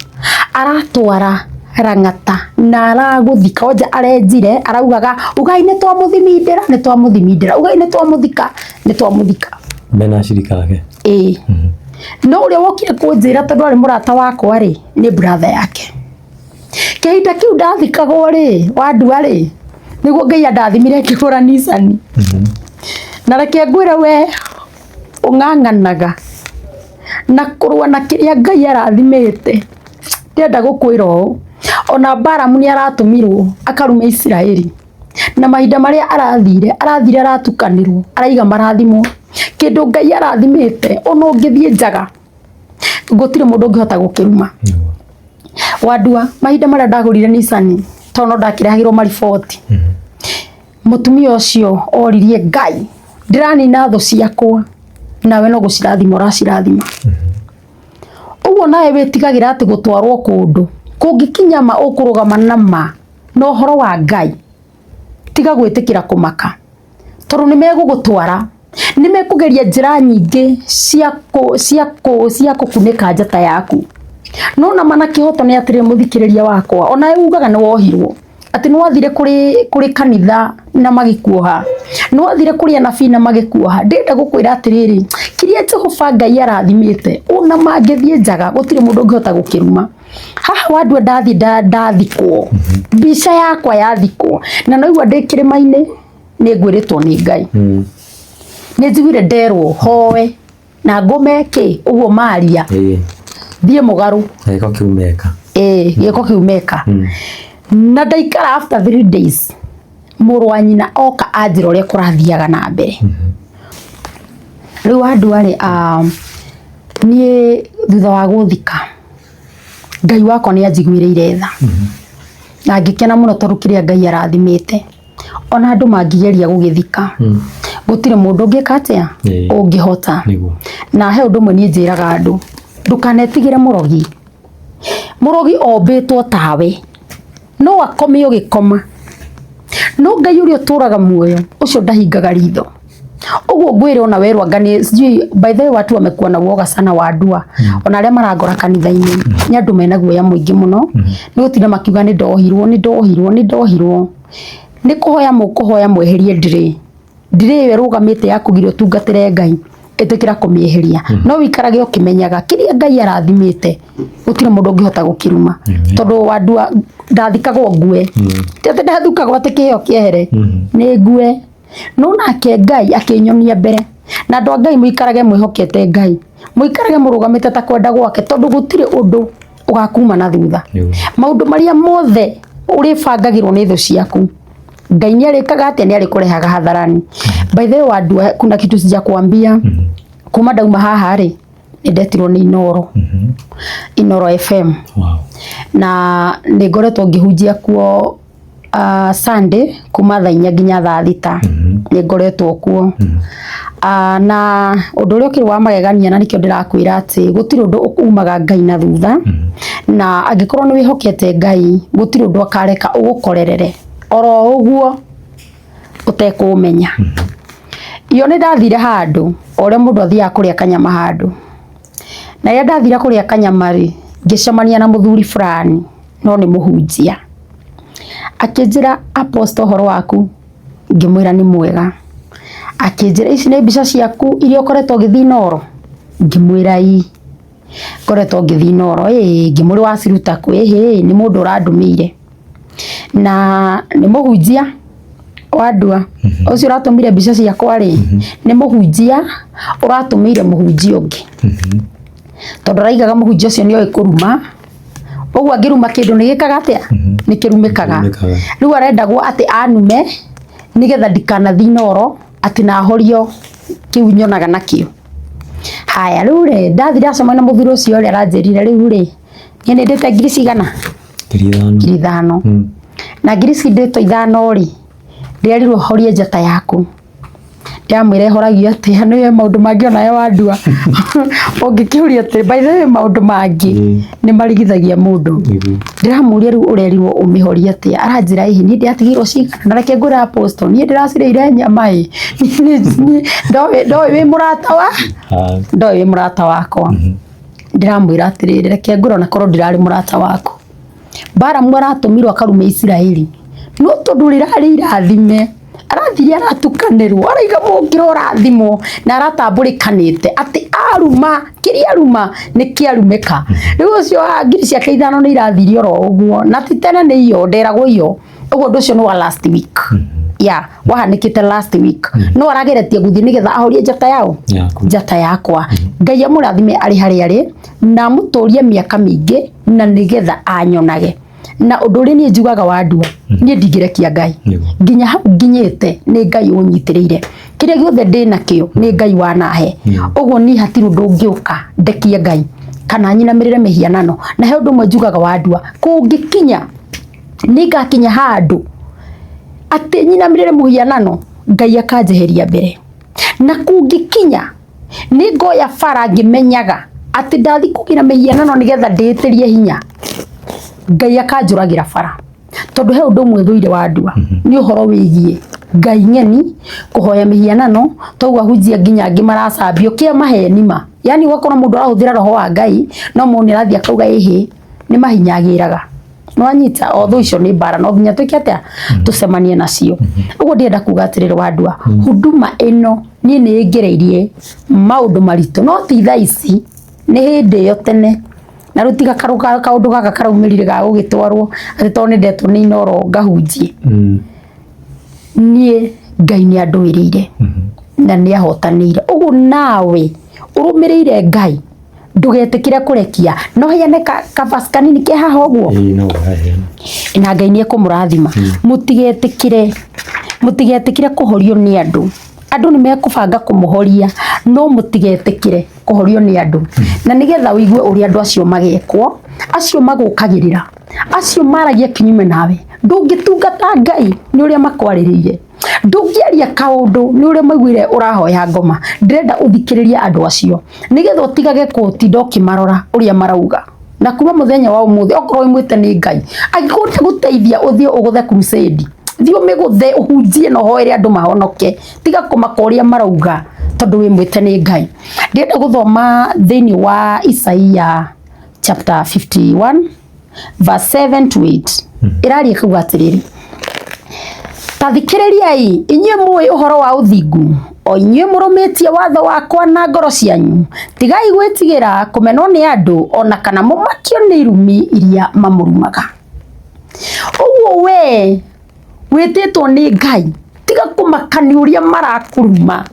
B: aratwara Lang'ata na aragũthika. Onja arenjire, araugaga ugai nĩ twamũthimindĩra, nĩ twamũthimindĩra, ugai nĩ twamũthika, nĩ twamũthika.
A: Mena acirika ake.
B: Ĩĩ. No ũrĩa wokire kũnjĩra tondũ arĩ mũrata wakwa rĩ, nĩ brother yake. Kĩhinda kĩu ndathikagwo rĩ, wandua rĩ, nĩguo Ngai andathimire ngĩgũra Nissan. Na reke ngwĩre we ũng'ang'anaga na kũrũa na kĩrĩa Ngai arathimĩte. Ndĩrenda gũkwĩra ũũ, ona Balamu nĩ aratũmirwo akarume Isiraeli. Na mahinda marĩa arathire, arathire aratukanĩrwo, araiga marathimwo. Kĩndũ Ngai arathimĩte, ona ũngĩthiĩ njaga, gũtirĩ mũndũ ũngĩhota gũkĩruma. Wandua, mahinda marĩa ndagũrire Nissan, Tondũ no ndakĩrehagĩrwo mariboti. Mũtumia ũcio oririe Ngai, ndĩranina thũ ciakwa, nawe no gũcirathima ũracirathima. Ũguo nawe wĩtigagĩra atĩ gũtwarwo kũndũ kũngĩkinya ma ũkũrũgama na ma na ũhoro wa Ngai, tiga gwĩtĩkĩra kũmaka, tondũ nĩ megũgũtwara, nĩ mekũgeria njĩra nyingĩ cia kũkunĩka njata yaku. No nama na kĩhoto nĩ atĩrĩ, mũthikĩrĩria wakwa, onawe ugaga nĩ wohirwo, atĩ nĩ wathire kũrĩ kanitha na magĩkuoha, nĩ wathire kũrĩ anabii na magĩkuoha. Ndĩrenda gũkwĩra atĩrĩrĩ, kĩrĩa Jehova Ngai arathimĩte, ona mangĩthiĩ njaga gũtirĩ mũndũ ũngĩhota gũkĩruma. Haha wandua ndathiĩ ndathikwo, mbica yakwa yathikwo, na naigua ndĩ kĩrĩma-inĩ nĩ ngwĩrĩtwo nĩ Ngai. Nĩ njiguire nderwo hoe na ngũme kĩ ũguo maria thiĩ mũgarũ
A: gĩko kĩu meka.
B: Ĩĩ, gĩko kĩu meka. Na ndaikara after 3 days, mũrũ wa nyina oka anjĩra ũrĩa kũrathiaga na mbere. Rĩu andũ arĩ niĩ thutha wa gũthika, Ngai wakwa nĩ anjiguĩrĩire tha na ngĩkena mũno, tondũ kĩrĩa Ngai arathimĩte, ona andũ mangĩgeria gũgĩthika, gũtirĩ mũndũ ũngĩka atĩa ũngĩhota. Na he ũndũ ũmwe niĩ njĩraga andũ, ndũkanetigĩre mũrogi. Mũrogi ombĩtwo tawe, no akome ũgĩkoma, no Ngai ũrĩa ũtũraga muoyo ũcio ndahingaga ritho. Ũguo ngwĩre ona werwo anga nĩ sijui. By the way, watu wamekuwa na uoga sana wa ndua. Ona arĩa marangora kanitha-inĩ nĩ andũ mena guoya mũingĩ mũno, nĩ gũtinda makiuga nĩ ndohirwo, nĩ ndohirwo, nĩ ndohirwo. Nĩ kũhoya mũkũhoya mweherie ndirĩ ndirĩ ĩyo ĩrũgamĩte ya kũgiria ũtungatĩre Ngai. Ĩtĩkĩra kũmĩeheria, no wĩikarage ũkĩmenyaga kĩrĩa Ngai arathimĩte gũtirĩ mũndũ ũngĩhota gũkĩruma. Tondũ wandua ndathikagwo ngue, ti atĩ ndathukagwo atĩ kĩheo kĩehere, nĩ ngue. No nake Ngai akĩnyonia mbere. Na andũ a Ngai, mũikarage mwĩhokete Ngai, mũikarage mũrũgamĩte ta kwenda gwake, tondũ gũtirĩ ũndũ ũgakuma na thutha. Maũndũ marĩa mothe ũrĩbangagĩrwo nĩ thũ ciaku, Ngai nĩ arĩkaga atĩa? Nĩ arĩkũrehaga hadharani. By the way, wandua, kuna kitu sijakuambia. Kuma ndauma haha rĩ, nĩ ndetirwo nĩ Inoro, Inoro FM. Na nĩ ngoretwo ngĩhunjia kuo Sunday kuma thaa 4 nginya thaa 6, nĩ ngoretwo kuo. Na ũndũ ũrĩa ũkĩrĩ wa magegania, na nĩkĩo ndĩrakwĩra atĩ gũtirĩ ũndũ umaga Ngai na thutha, na angĩkorwo nĩ wĩhokete Ngai, gũtirĩ ũndũ akareka ũgũkorerere oro ũguo ũtekũũmenya. Iyo nĩ ndathire handũ o ũrĩa mũndũ athiaga kũrĩa kanyama handũ, na rĩrĩa ndathire kũrĩa kanyama rĩ, ngĩcemania na mũthuri fulani, no nĩ mũhunjia. Akĩnjĩra, "Apostle, ũhoro waku?" Ngĩmwĩra nĩ mwega. Akĩnjĩra, "Ici nĩ mbica ciaku iria ũkoretwo ũgĩthiĩ Inooro?" Ngĩmwĩra, "Ii, ngoretwo ngĩthiĩ Inooro." Ĩĩ, ngĩmũria, "Waciruta kũ?" "Ĩhĩ, nĩ mũndũ ũrandũmĩire na nĩ mũhunjia." Wandua ũcio ũratũmire mbica ciakwa rĩ, nĩ mũhunjia ũratũmĩire mũhunjia ũngĩ, tondũ araigaga mũhunjia ũcio nĩ oĩ kũruma. Ũguo angĩruma kĩndũ nĩ gĩkaga atĩa? Nĩ kĩrumĩkaga.
A: Kĩrumĩkaga.
B: Rĩu arendagwo atĩ anume nĩgetha ndikanathiĩ Inooro, atĩ nahorio kĩu nyonaga nakĩo. Haya, rĩu rĩ, ndathire ndacemania na mũthuri ũcio rĩ, aranjĩrire rĩu rĩ, niĩ nĩ ndĩte ngiri cigana?
A: 5,000.
B: 5,000. Na ngiri ici ndĩtwo 5 rĩ, ndĩrerirwo horie njata yaku. Ndĩramwĩra, ĩhoragio atĩa? Nĩwe maũndũ mangĩ onawe wandua ũngĩkĩũria atĩ, by the way, maũndũ mangĩ nĩ marigithagia mũndũ. Ndĩramũria, rĩu ũrerirwo ũmĩhorie atĩa? Aranjĩra, ĩhĩ, niĩ ndĩratigĩirwo cigana? Na reke ngwĩre Apostle, niĩ ndĩracirĩire nyama ĩ. Ndoĩ wĩ mũrata wa ndoĩ wĩ mũrata wakwa. Ndĩramwĩra atĩrĩrĩ, reke ngwĩre, ona korwo ndirarĩ mũrata waku, Balamu aratũmirwo akarume Isiraeli, no tondũ rĩrarĩ irathime, arathire aratukanĩrwo, araiga mũngĩra ũrathimwo na aratambũrĩkanĩte atĩ aruma kĩrĩa aruma nĩ kĩarumĩka. Rĩu ũcio wa ngiri ciake 5 nĩ irathire oro ũguo, na ti tene nĩ iyo nderagwo iyo. Ũguo ũndũ ũcio nĩ wa last week ya wahanĩkĩte last week, no arageretie gũthiĩ nĩgetha ahorie njata yao.
A: Yaku.
B: Njata yakwa. Ngai amũrathime arĩ harĩa arĩ na amũtũrie mĩaka mĩingĩ, na nĩgetha anyonage. Na ũndũ ũrĩa niĩ njugaga, wandua, niĩ ndingĩrekia Ngai. Nginya hau nginyĩte nĩ Ngai ũnyitĩrĩire. Kĩrĩa gĩothe ndĩ nakĩo nĩ Ngai wanahe. Ũguo niĩ hatirĩ ũndũ ũngĩũka ndekie Ngai kana nyinamĩrĩre mĩhianano. Na he ũndũ ũmwe njugaga, wandua, kũngĩkinya Nĩ ngakinya handũ atĩ nyinamĩrĩre mũhianano, Ngai akanjeheria mbere. Na kũngĩkinya nĩ ngoya bara ngĩmenyaga atĩ ndathi kũgĩra mĩhianano nĩgetha ndĩĩtĩrie hinya, Ngai akanjũragĩra bara. Tondũ he ũndũ ũmwe thũire wa ndua, nĩ ũhoro wĩgiĩ ngai ng'eni, kũhoya mĩhianano, toguo ahunjia nginya angĩ maracambio kĩa maheni ma. Yani ũgakora mũndũ arahũthĩra roho wa Ngai, no mũndũ nĩ arathiĩ akauga ĩhĩ, nĩ mahinya agĩraga. Nĩwanyita o thũ icio nĩ mbara no nginya twĩke atĩa, tũcemanie nacio. Ũguo ndĩrenda kuga atĩrĩrĩ wandua, huduma ĩno niĩ nĩ ĩngereirie maũndũ maritũ, no ti thaa ici, nĩ hĩndĩ ĩyo tene. Na rĩu tiga kaũndũ gaka karaumĩrire ga gũgĩtwarwo atĩ tondũ nĩ ndetwo nĩ Inooro ngahunjie. Niĩ Ngai nĩ andũĩrĩire na nĩ ahotanĩire. Ũguo nawe ũrũmĩrĩire Ngai, ndũgetĩkĩre kũrekia. No heane ka verse kanini ke haha ũguo?
A: Ĩĩ, no ũraheana.
B: Na Ngai nĩ ekũmũrathima. Mũtigetĩkĩre, mũtigetĩkĩre kũhorio nĩ andũ. Andũ nĩ mekũbanga kũmũhoria, no mũtigetĩkĩre kũhorio nĩ andũ. Na nĩgetha ũigue ũrĩa andũ acio magekwo, acio magũkagĩrĩra, acio maragia kinyume nawe, ndũngĩtungata Ngai nĩ ũrĩa makwarĩrĩire. Ndũngĩaria kaũndũ nĩ ũrĩa maiguire ũrahoya ngoma. Ndĩrenda ũthikĩrĩrie andũ acio nĩgetha ũtigage gũtinda ũkĩmarora ũrĩa marauga. Na kuma mũthenya wa ũmũthĩ okorwo wĩ mwĩte nĩ Ngai, angĩkorwo ndegũteithia ũthiĩ ũgũthe crusade, thiĩ ũmĩgũthe ũhunjie na ũhoere andũ mahonoke. Tiga kũmaka ũrĩa marauga tondũ wĩ mwĩte nĩ Ngai. Ndĩrenda gũthoma thĩinĩ wa Isaia chapter 51 verse 7 to 8. Ĩraria ĩkauga atĩrĩrĩ, ta thikĩrĩriai inyuĩ mũĩ ũhoro wa ũthingu, o inyuĩ mũrũmĩtie watho wakwa na ngoro cianyu, tigai gwĩtigĩra kũmenwo nĩ andũ o na kana mũmakio nĩ irumi iria mamũrumaga. Ũguo we wĩtĩtwo nĩ Ngai, tiga kũmaka nĩ ũrĩa marakũruma,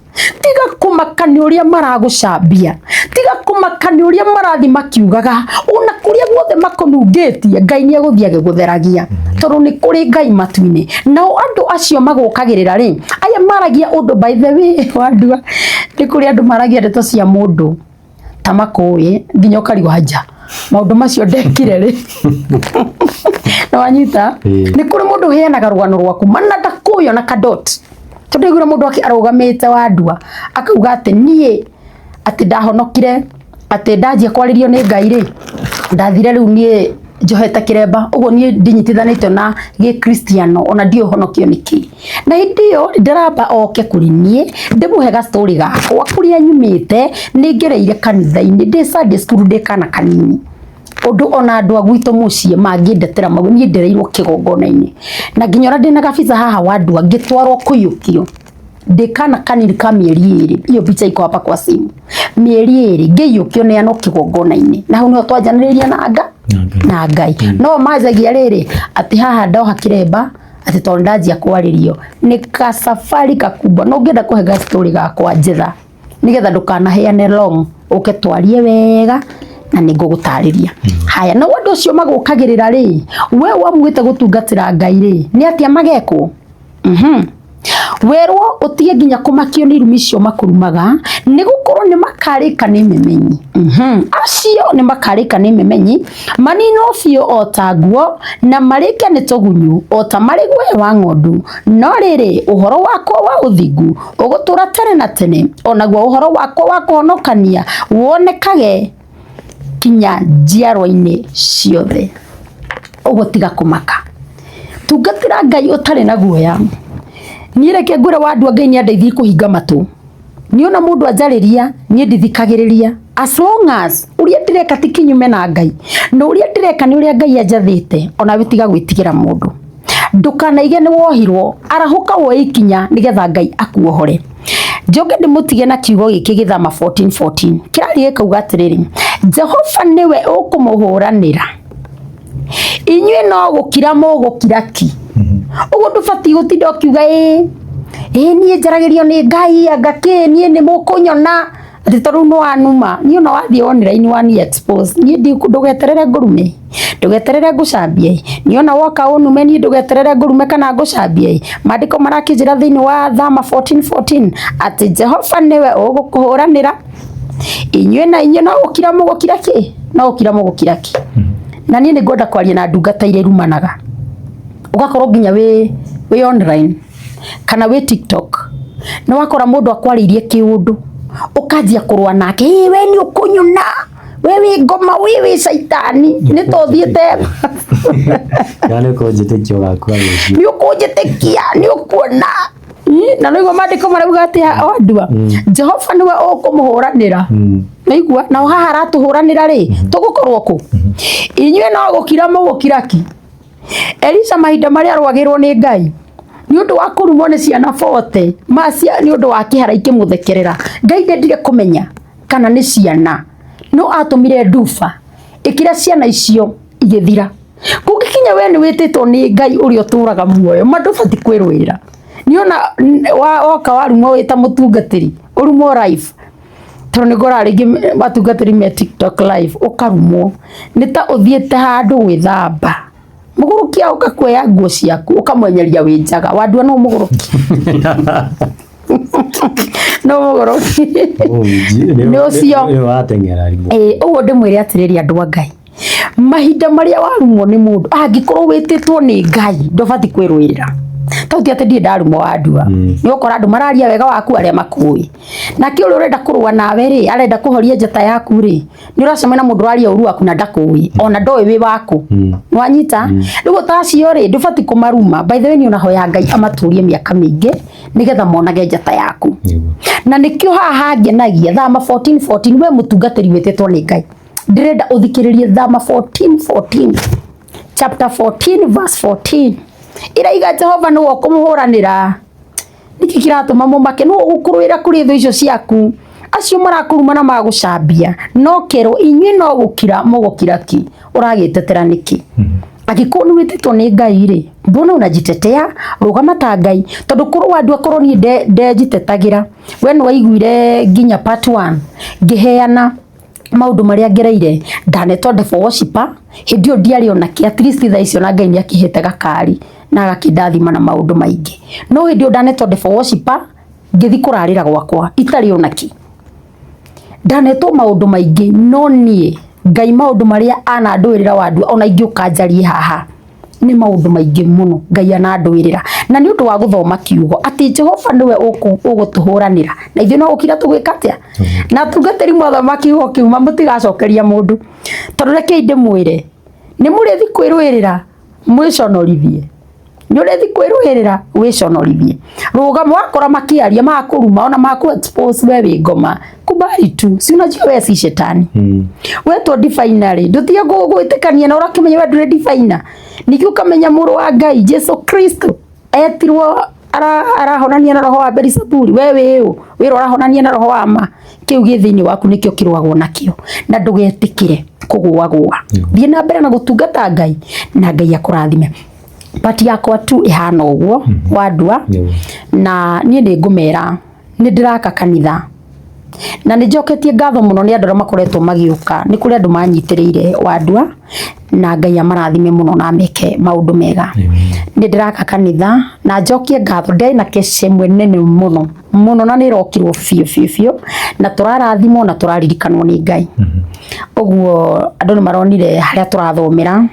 B: tiga kũmaka nĩ ũrĩa maragũcambia, tiga kũmaka nĩ ũrĩa marathiĩ makiugaga, ona kũrĩa guothe makũnungĩtie, Ngai nĩ egũthiĩ agĩgũtheragia, tondũ nĩ kũrĩ Ngai matu-inĩ. Nao andũ acio magũkagĩrĩra rĩ, aya maragia ũndũ, by the way, wandua, nĩ kũrĩ andũ maragia ndeto cia mũndũ ta makũĩ nginya ũkarigwo anja maũndũ macio ndekire rĩ. Nĩwanyita? Nĩ kũrĩ mũndũ ũheanaga rũgano rwaku mana ndakũĩ ona kadot, tondũ ndaiguire mũndũ arũgamĩte wandua akauga atĩ niĩ atĩ ndahonokire atĩ ndanjia kwarĩrio nĩ Ngai rĩ, ndathire rĩu niĩ njohete kĩremba ũguo niĩ ndinyitithanĩtio na gĩkristiano ona ndiũĩ ũhonokio nĩ kĩ. Na hĩndĩ ĩyo ndĩramba oke kũrĩ niĩ ndĩmũhe ga story gakwa kũrĩa nyumĩte, nĩ ngereire kanitha-inĩ ndĩ Sunday school ndĩ kana kanini, ũndũ ona andũ a gwitũ mũciĩ mangĩndetera mau, niĩ ndereirwo kĩgongona-inĩ, na nginya ũrĩa ndĩna gabica haha wandua ngĩtwarwo kũiyũkio ndĩ kana kanini ka mĩeri 2, hiyo picha iko hapa kwa simu, mĩeri 2 ngĩiyũkio neanwo kĩgongona-inĩ, na hau nĩho twanjanĩrĩria na na Ngai. No manjagia rĩrĩ atĩ haha ndoha kĩremba atĩ tondũ ndanjia kwarĩrio nĩ kasafari kakubwa. No ũngĩenda kũhe ga story gakwa njetha nĩgetha ndũkanaheane long, ũke twarie wega na nĩ ngũgũtarĩria. Haya, no andũ acio magũkagĩrĩra rĩ, we wamuĩte gũtungatĩra Ngai rĩ, nĩ atĩa magekwo? Werwo ũtige nginya kũmakio nĩ irumi icio makũrumaga, nĩ gũkorwo nĩ makarĩka nĩ memenyi. Acio nĩ makarĩka nĩ memenyi, maninwo biũ o ta nguo, na marĩke nĩ tũgunyũ o ta marĩ guoya wa ng'ondu. No rĩrĩ, ũhoro wakwa wa ũthingu ũgũtũũra tene na tene, o naguo ũhoro wakwa wa kũhonokania wonekage kinya njiarwa-inĩ ciothe. Ũguo tiga kũmaka, tungatĩra Ngai ũtarĩ na guoya. Niĩ reke ngwĩre wandua Ngai nĩ andeithirie kũhinga matũ. Niĩ ona mũndũ anjarĩria niĩ ndithikagĩrĩria, as long as ũrĩa ndĩreka ti kinyume na Ngai, na ũrĩa ndĩreka nĩ ũrĩa Ngai anjathĩte, onawe tiga gwĩtigĩra mũndũ. Ndũkanaige nĩ wohirwo, arahũka woe ikinya nĩgetha Ngai akuohore. Njoke ndĩmũtige na kiugo gĩkĩ gĩthama 14:14 kĩraria gĩkauga atĩrĩrĩ, Jehova nĩwe ũkũmũhũranĩra, inyuĩ no gũkira mũgũkira ki. Ũguo ndũbatiĩ gũtinda ũkiuga ĩĩ ĩĩ niĩ njaragĩrio nĩ Ngai anga kĩ niĩ nĩ mũkũnyona atĩ tondũ nĩ wanuma. Niĩ ona wathiĩ online wani expose, niĩ ndũgeterere ngũrume, ndũgeterere ngũcambie. Niĩ ona woka ũnume niĩ ndũgeterere ngũrume kana ngũcambie. Maandĩko marakĩnjĩra thĩinĩ wa Thama 14:14 atĩ Jehova nĩwe ũgũkũhũranĩra, inyuĩ na inyuĩ no gũkira mũgũkira kĩ, no gũkira mũgũkira ki. Na niĩ nĩ ngwenda kwaria na ndungata iria irumanaga. Ũgakorwo nginya wĩ online kana wĩ TikTok, nĩ wakora mũndũ akwarĩirie kĩũndũ, ũkanjia kũrũa nake, "Ĩ, we nĩ ũkũnyona, we wĩ ngoma, we wĩ caitani, nĩ to ũthiĩte."
A: Kana nĩ ũkũnjĩtĩkia ũgakua rũciũ.
B: Nĩ ũkũnjĩtĩkia, nĩ ũkuona. Na nĩguo maandĩko marauga atĩa, wandua? Jehova nĩwe ũkũmũhũranĩra. Nĩigua nao haha aratũhũranĩra rĩ, tũgũkorwo kũ? Inyuĩ no gũkira mũgũkira ki. Elisha mahinda marĩa arũagĩrwo nĩ Ngai nĩ ũndũ wa kũrumwo nĩ ciana 40 macia, nĩ ũndũ wa kĩhara ikĩmũthekerera, Ngai ndendire kũmenya kana nĩ ciana, no atũmire nduba ĩkĩra ciana icio igĩthira. Kũngĩkinya we nĩ wĩtĩtwo nĩ Ngai ũrĩa ũtũraga muoyo, ma ndũbatiĩ kwĩrũĩra. Nĩona woka warumwo wĩ ta mũtungatĩri, ũrumwo live, tondũ nĩ ngora rĩngĩ atungatĩri me TikTok live, ũkarumwo nĩ ta ũthiĩte handũ gwĩthamba, mũgũrũki oka kuoya nguo ciaku ũkamwenyeria wĩ njaga. Wandua, no mũgũrũki, no mũgũrũki. Nĩ ũcio.
A: Nĩ wateng'era rimũ.
B: Ĩĩ, ũguo ndĩmwĩre atĩrĩrĩ, andũ a Ngai, mahinda marĩa warumwo nĩ mũndũ, angĩkorwo wĩtĩtwo nĩ Ngai, ndũbatiĩ kwĩrũĩrĩra. Tau ti atĩ ndirĩ ndarumwo, wandua. Nĩ ũkora andũ mararia wega waku arĩa makũĩ, nake ũrĩa ũrenda kũrũa nawe rĩ, arenda kũhoria njata yaku rĩ, nĩ ũracemania na mũndũ ũraria ũru waku na ndakũĩ, ona ndoĩ wĩ waku. Nĩwanyita? Rĩu ta acio rĩ, ndũbatiĩ kũmaruma. By the way, niĩ onahoya Ngai amatũrie mĩaka mĩingĩ nĩgetha monage njata yaku. Na nĩkĩo haha hangenagia Thama 14:14. We mũtungatĩri wĩtĩtwo nĩ Ngai, ndĩrenda ũthikĩrĩrie Thama 14:14, chapter 14 verse 14, iraiga Jehova nĩwe ũkũmũhũranĩra. Nĩkĩ kĩratũma mũmake? Nũ ũgũkũrũĩra kũrĩ thũ icio ciaku, acio marakũruma na magũcambia? No kerwo inyuĩ no gũkira mũgũkira ki. Ũragĩtetera nĩkĩ? Angĩkorwo nĩ wĩtĩtwo nĩ Ngai rĩ, mbona unajitetea? Rũgama ta Ngai, tondũ kũrũa andũ akorwo niĩ ndenjitetagĩra. We nĩ waiguire nginya part 1 ngĩheana maũndũ marĩa ngereire. Ndanetwo devil worshipper hĩndĩ ĩyo ndiarĩ ona kĩ. At least thaa icio na Ngai nĩ akĩhete gakari na agakĩndathima na maũndũ maingĩ, no hĩndĩ ĩyo ndanetwo devil worshipper, ngĩthi kũrarĩra gwakwa itarĩ ona kĩ. Ndanetwo maũndũ maingĩ, no niĩ Ngai maũndũ marĩa anandũĩrĩra, wandua, ona ingĩũka njarie haha nĩ maũndũ maingĩ mũno Ngai anandũĩrĩra, na nĩ ũndũ wa gũthoma kiugo atĩ Jehova nĩwe ũgũtũhũranĩra na ithuĩ no gũkira tũgwĩka atĩa. Na atungatĩri, mwathoma kiugo kĩu, mũtigacokeria mũndũ, tondũ rekei ndĩmwĩre, nĩ mũrĩthi kwĩrũĩrĩra mwĩconorithie, nĩ ũrĩthi kwĩrũĩrĩra wĩconorithie. Rũgama, wakora makĩaria makũruma ona maku expose we wĩ ngoma, kubali tu. Si unajua we si shetani? Wetwo diviner rĩ, ndũtige gwĩtĩkania na ũrakĩmenya we ndũrĩ diviner. Ningĩ ũkamenya mũrũ wa Ngai Jesu Kristo etirwo arahonania na roho wa Beelzebuli, we wĩ ũ wĩra ũrahonania na roho wa ma? Kĩu gĩ thĩinĩ waku nĩkĩo kĩrũagwo nakĩo, na ndũgetĩkĩre kũgũagũa. Thiĩ na mbere na gũtungata Ngai, na Ngai akũrathime. Part yakwa tu ĩhana ũguo, wandua. Na niĩ nĩ ngũmera nĩ ndĩraka kanitha, na nĩ njoketie ngatho mũno nĩ andũ arĩa makoretwo magĩũka. Nĩ kũrĩ andũ manyitĩrĩire, wandua, na Ngai amarathime mũno na meke maũndũ mega. Nĩ ndĩraka kanitha na njokie ngatho. Ndĩrĩ na kesi ĩmwe nene mũno mũno, na nĩ ĩrokirwo biũ biũ biũ, na tũrarathimwo na tũraririkanwo nĩ Ngai. Ũguo andũ nĩ maronire harĩa tũrathomera,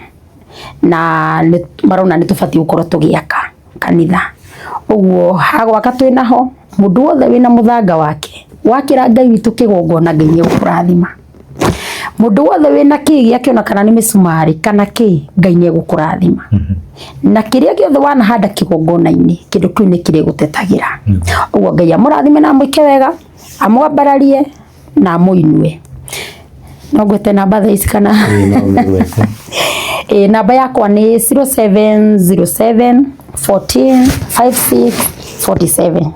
B: na nĩ marona nĩ tũbatiĩ gũkorwo tũgĩaka kanitha. Ũguo hagwaka twĩ naho, mũndũ wothe wĩna mũthanga wake wakĩra Ngai witũ kĩgongona, Ngai nĩ egũkũrathima. Mũndũ wothe wĩna kĩ gĩake, ona kana nĩ mĩcumarĩ kana kĩ, Ngai nĩ egũkũrathima. Na kĩrĩa gĩothe wanahanda kĩgongona-inĩ, kĩndũ kĩu nĩ kĩrĩgũtetagĩra. Ũguo Ngai amũrathime na amwĩke wega, amwambararie na amũinue. No ngwete namba thaa ici kana?
A: Ĩĩ, no ũmĩgwete.
B: Ĩ, namba yakwa nĩ 0707 14 56 47,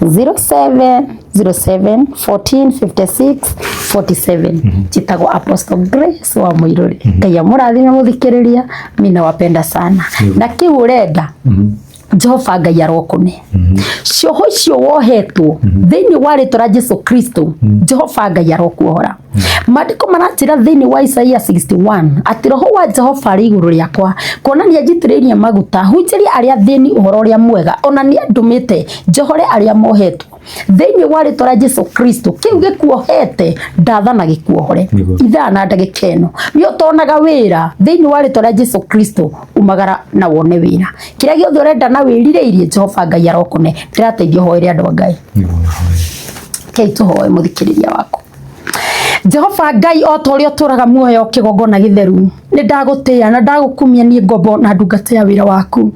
B: 0707 14 56 47. Njĩtagwo Apostle Grace wa Mũirũrĩ. Ngai amũrathime mũthikĩrĩria, mi nawapenda sana. Na kĩu ũrenda, Jehova Ngai arokũne cioho icio wohetwo thĩinĩ wa rĩtwa rĩa Jesu Kristo. Jehova Ngai arokuohora. Maandĩko maranjĩra thĩinĩ wa Isaia 61 atĩ roho wa Jehova arĩ igũrũ rĩakwa, kuona nĩ anjitĩrĩirie maguta hunjĩrie arĩa athĩni ũhoro ũrĩa mwega, ona nĩ andũmĩte njohore arĩa mohetwo. Thĩinĩ wa rĩtwa rĩa Jesu Kristo, kĩu gĩkuohete ndathana gĩkuohore ithaa na ndagĩka ĩno. Nĩ ũtonaga wĩra, thĩinĩ wa rĩtwa rĩa Jesu Kristo umagara na wone wĩra. Kĩrĩa gĩothe ũrenda na wĩrirĩirie, Jehova Ngai arokũne. Ndĩrateithia ũhoere andũ a Ngai. Kei tũhoe mũthikĩrĩria waku. Jehova Ngai, o ta ũrĩa ũtũũraga muoyo kĩgongona gĩtheru, nĩ ndagũtĩĩa na ndagũkumia niĩ ngombo na ndungata ya wĩra waku.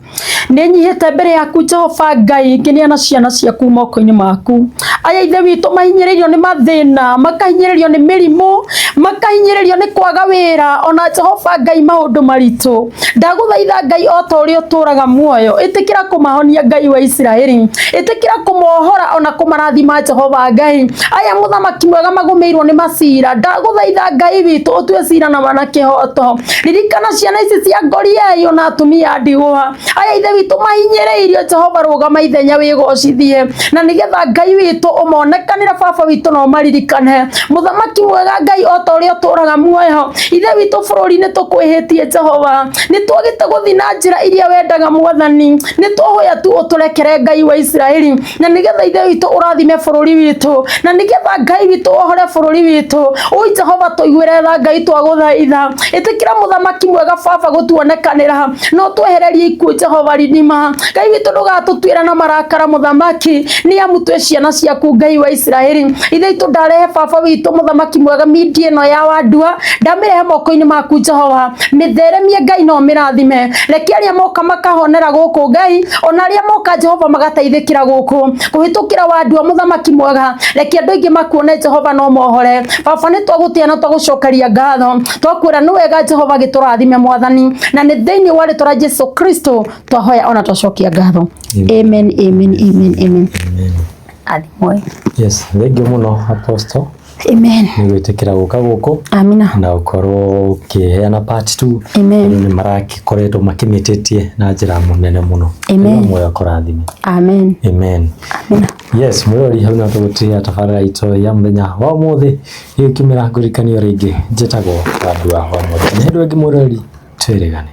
B: Nĩ nyihĩte mbere yaku Jehova Ngai, ngĩneana ciana ciaku moko-inĩ maku. Aya ithe witũ mahinyĩrĩirio nĩ mathĩna, makahinyĩrĩrio nĩ mĩrimũ, makahinyĩrĩrio nĩ kwaga wĩra, ona Jehova Ngai maũndũ maritũ. Ndagũthaitha Ngai, o ta ũrĩa ũtũũraga muoyo, ĩtĩkĩra kũmahonia Ngai wa Isiraeli, ĩtĩkĩra kũmohora ona kũmarathima Jehova Ngai. Aya mũthamaki mwega magũmĩirwo nĩ macira, ndagũthaitha Ngai witũ ũtue cira na mana kĩhoto. Ririkana ciana ici cia ngoriai ona atumia a ndigwa. Aya ithe witũ mahinyĩrĩirio, Jehova rũgama ithenya wĩgocithie, na nĩgetha Ngai witũ ũmonekanĩre baba witũ na ũmaririkane. Mũthamaki mwega Ngai, o ta ũrĩa ũtũũraga muoyo, ithe witũ bũrũri-inĩ tũkwĩhĩtie Jehova, nĩ twagĩte gũthiĩ na njĩra iria wendaga Mwathani, nĩ twahoya tu ũtũrekere Ngai wa Isiraeli, na nĩgetha ithe witũ ũrathime bũrũri witũ, na nĩgetha Ngai witũ wohore bũrũri witũ. Ui Jehova tũiguĩre tha Ngai, twagũthaitha, ĩtĩkĩra mũthamaki mwega baba gũtuonekanĩra, no twehererie ikuũ Jehova rinima. Ngai witũ ndũgatũtuĩra na marakara mũthamaki, nĩ amu twĩ ciana ciaku Ngai wa Isiraeli. Ithe witũ ndarehe baba witũ mũthamaki mwega media ĩno ya Wandua, ndamĩrehe moko-inĩ maku Jehova, mĩtheremie Ngai no mĩrathime. Reke arĩa moka makahonera gũkũ Ngai, ona arĩa moka Jehova magateithĩkĩra gũkũ kũhĩtũkĩra Wandua mũthamaki mwega. Reke andũ aingĩ makuone Jehova no mohore. Baba nĩ twagũtĩa na twagũcokeria ngatho, twakwĩra nĩ wega Jehova gĩtũrathime Mwathani, na nĩ thĩinĩ wa rĩtwa rĩa Jesu Kristo twahoya ona twacokia ngatho. Amen, amen, amen, amen. Athimwe.
A: Yes, thank you mũno Apostle.
B: Amen.
A: Nĩ gwĩtĩkĩra gũka gũkũ
B: Amina.
A: na ũkorwo ũkĩheana part 2.
B: Amen.
A: Andũ nĩ marakĩkoretwo makĩmĩtĩtie na njĩra mũnene mũno.
B: Amen.
A: Ngai muoyo akũrathime.
B: Amen.
A: Amen.
B: Amina.
A: Yes, mwĩrori, hau no tũgũtigĩra tabarĩra itũ ya mũthenya wa ũmũthĩ gĩgĩkiumĩra ngũrikanio rĩngĩ. Njĩtagwo Wandua wa Mũthĩ. Nĩ hĩndĩ ĩngĩ mwĩrori, twĩrĩgane.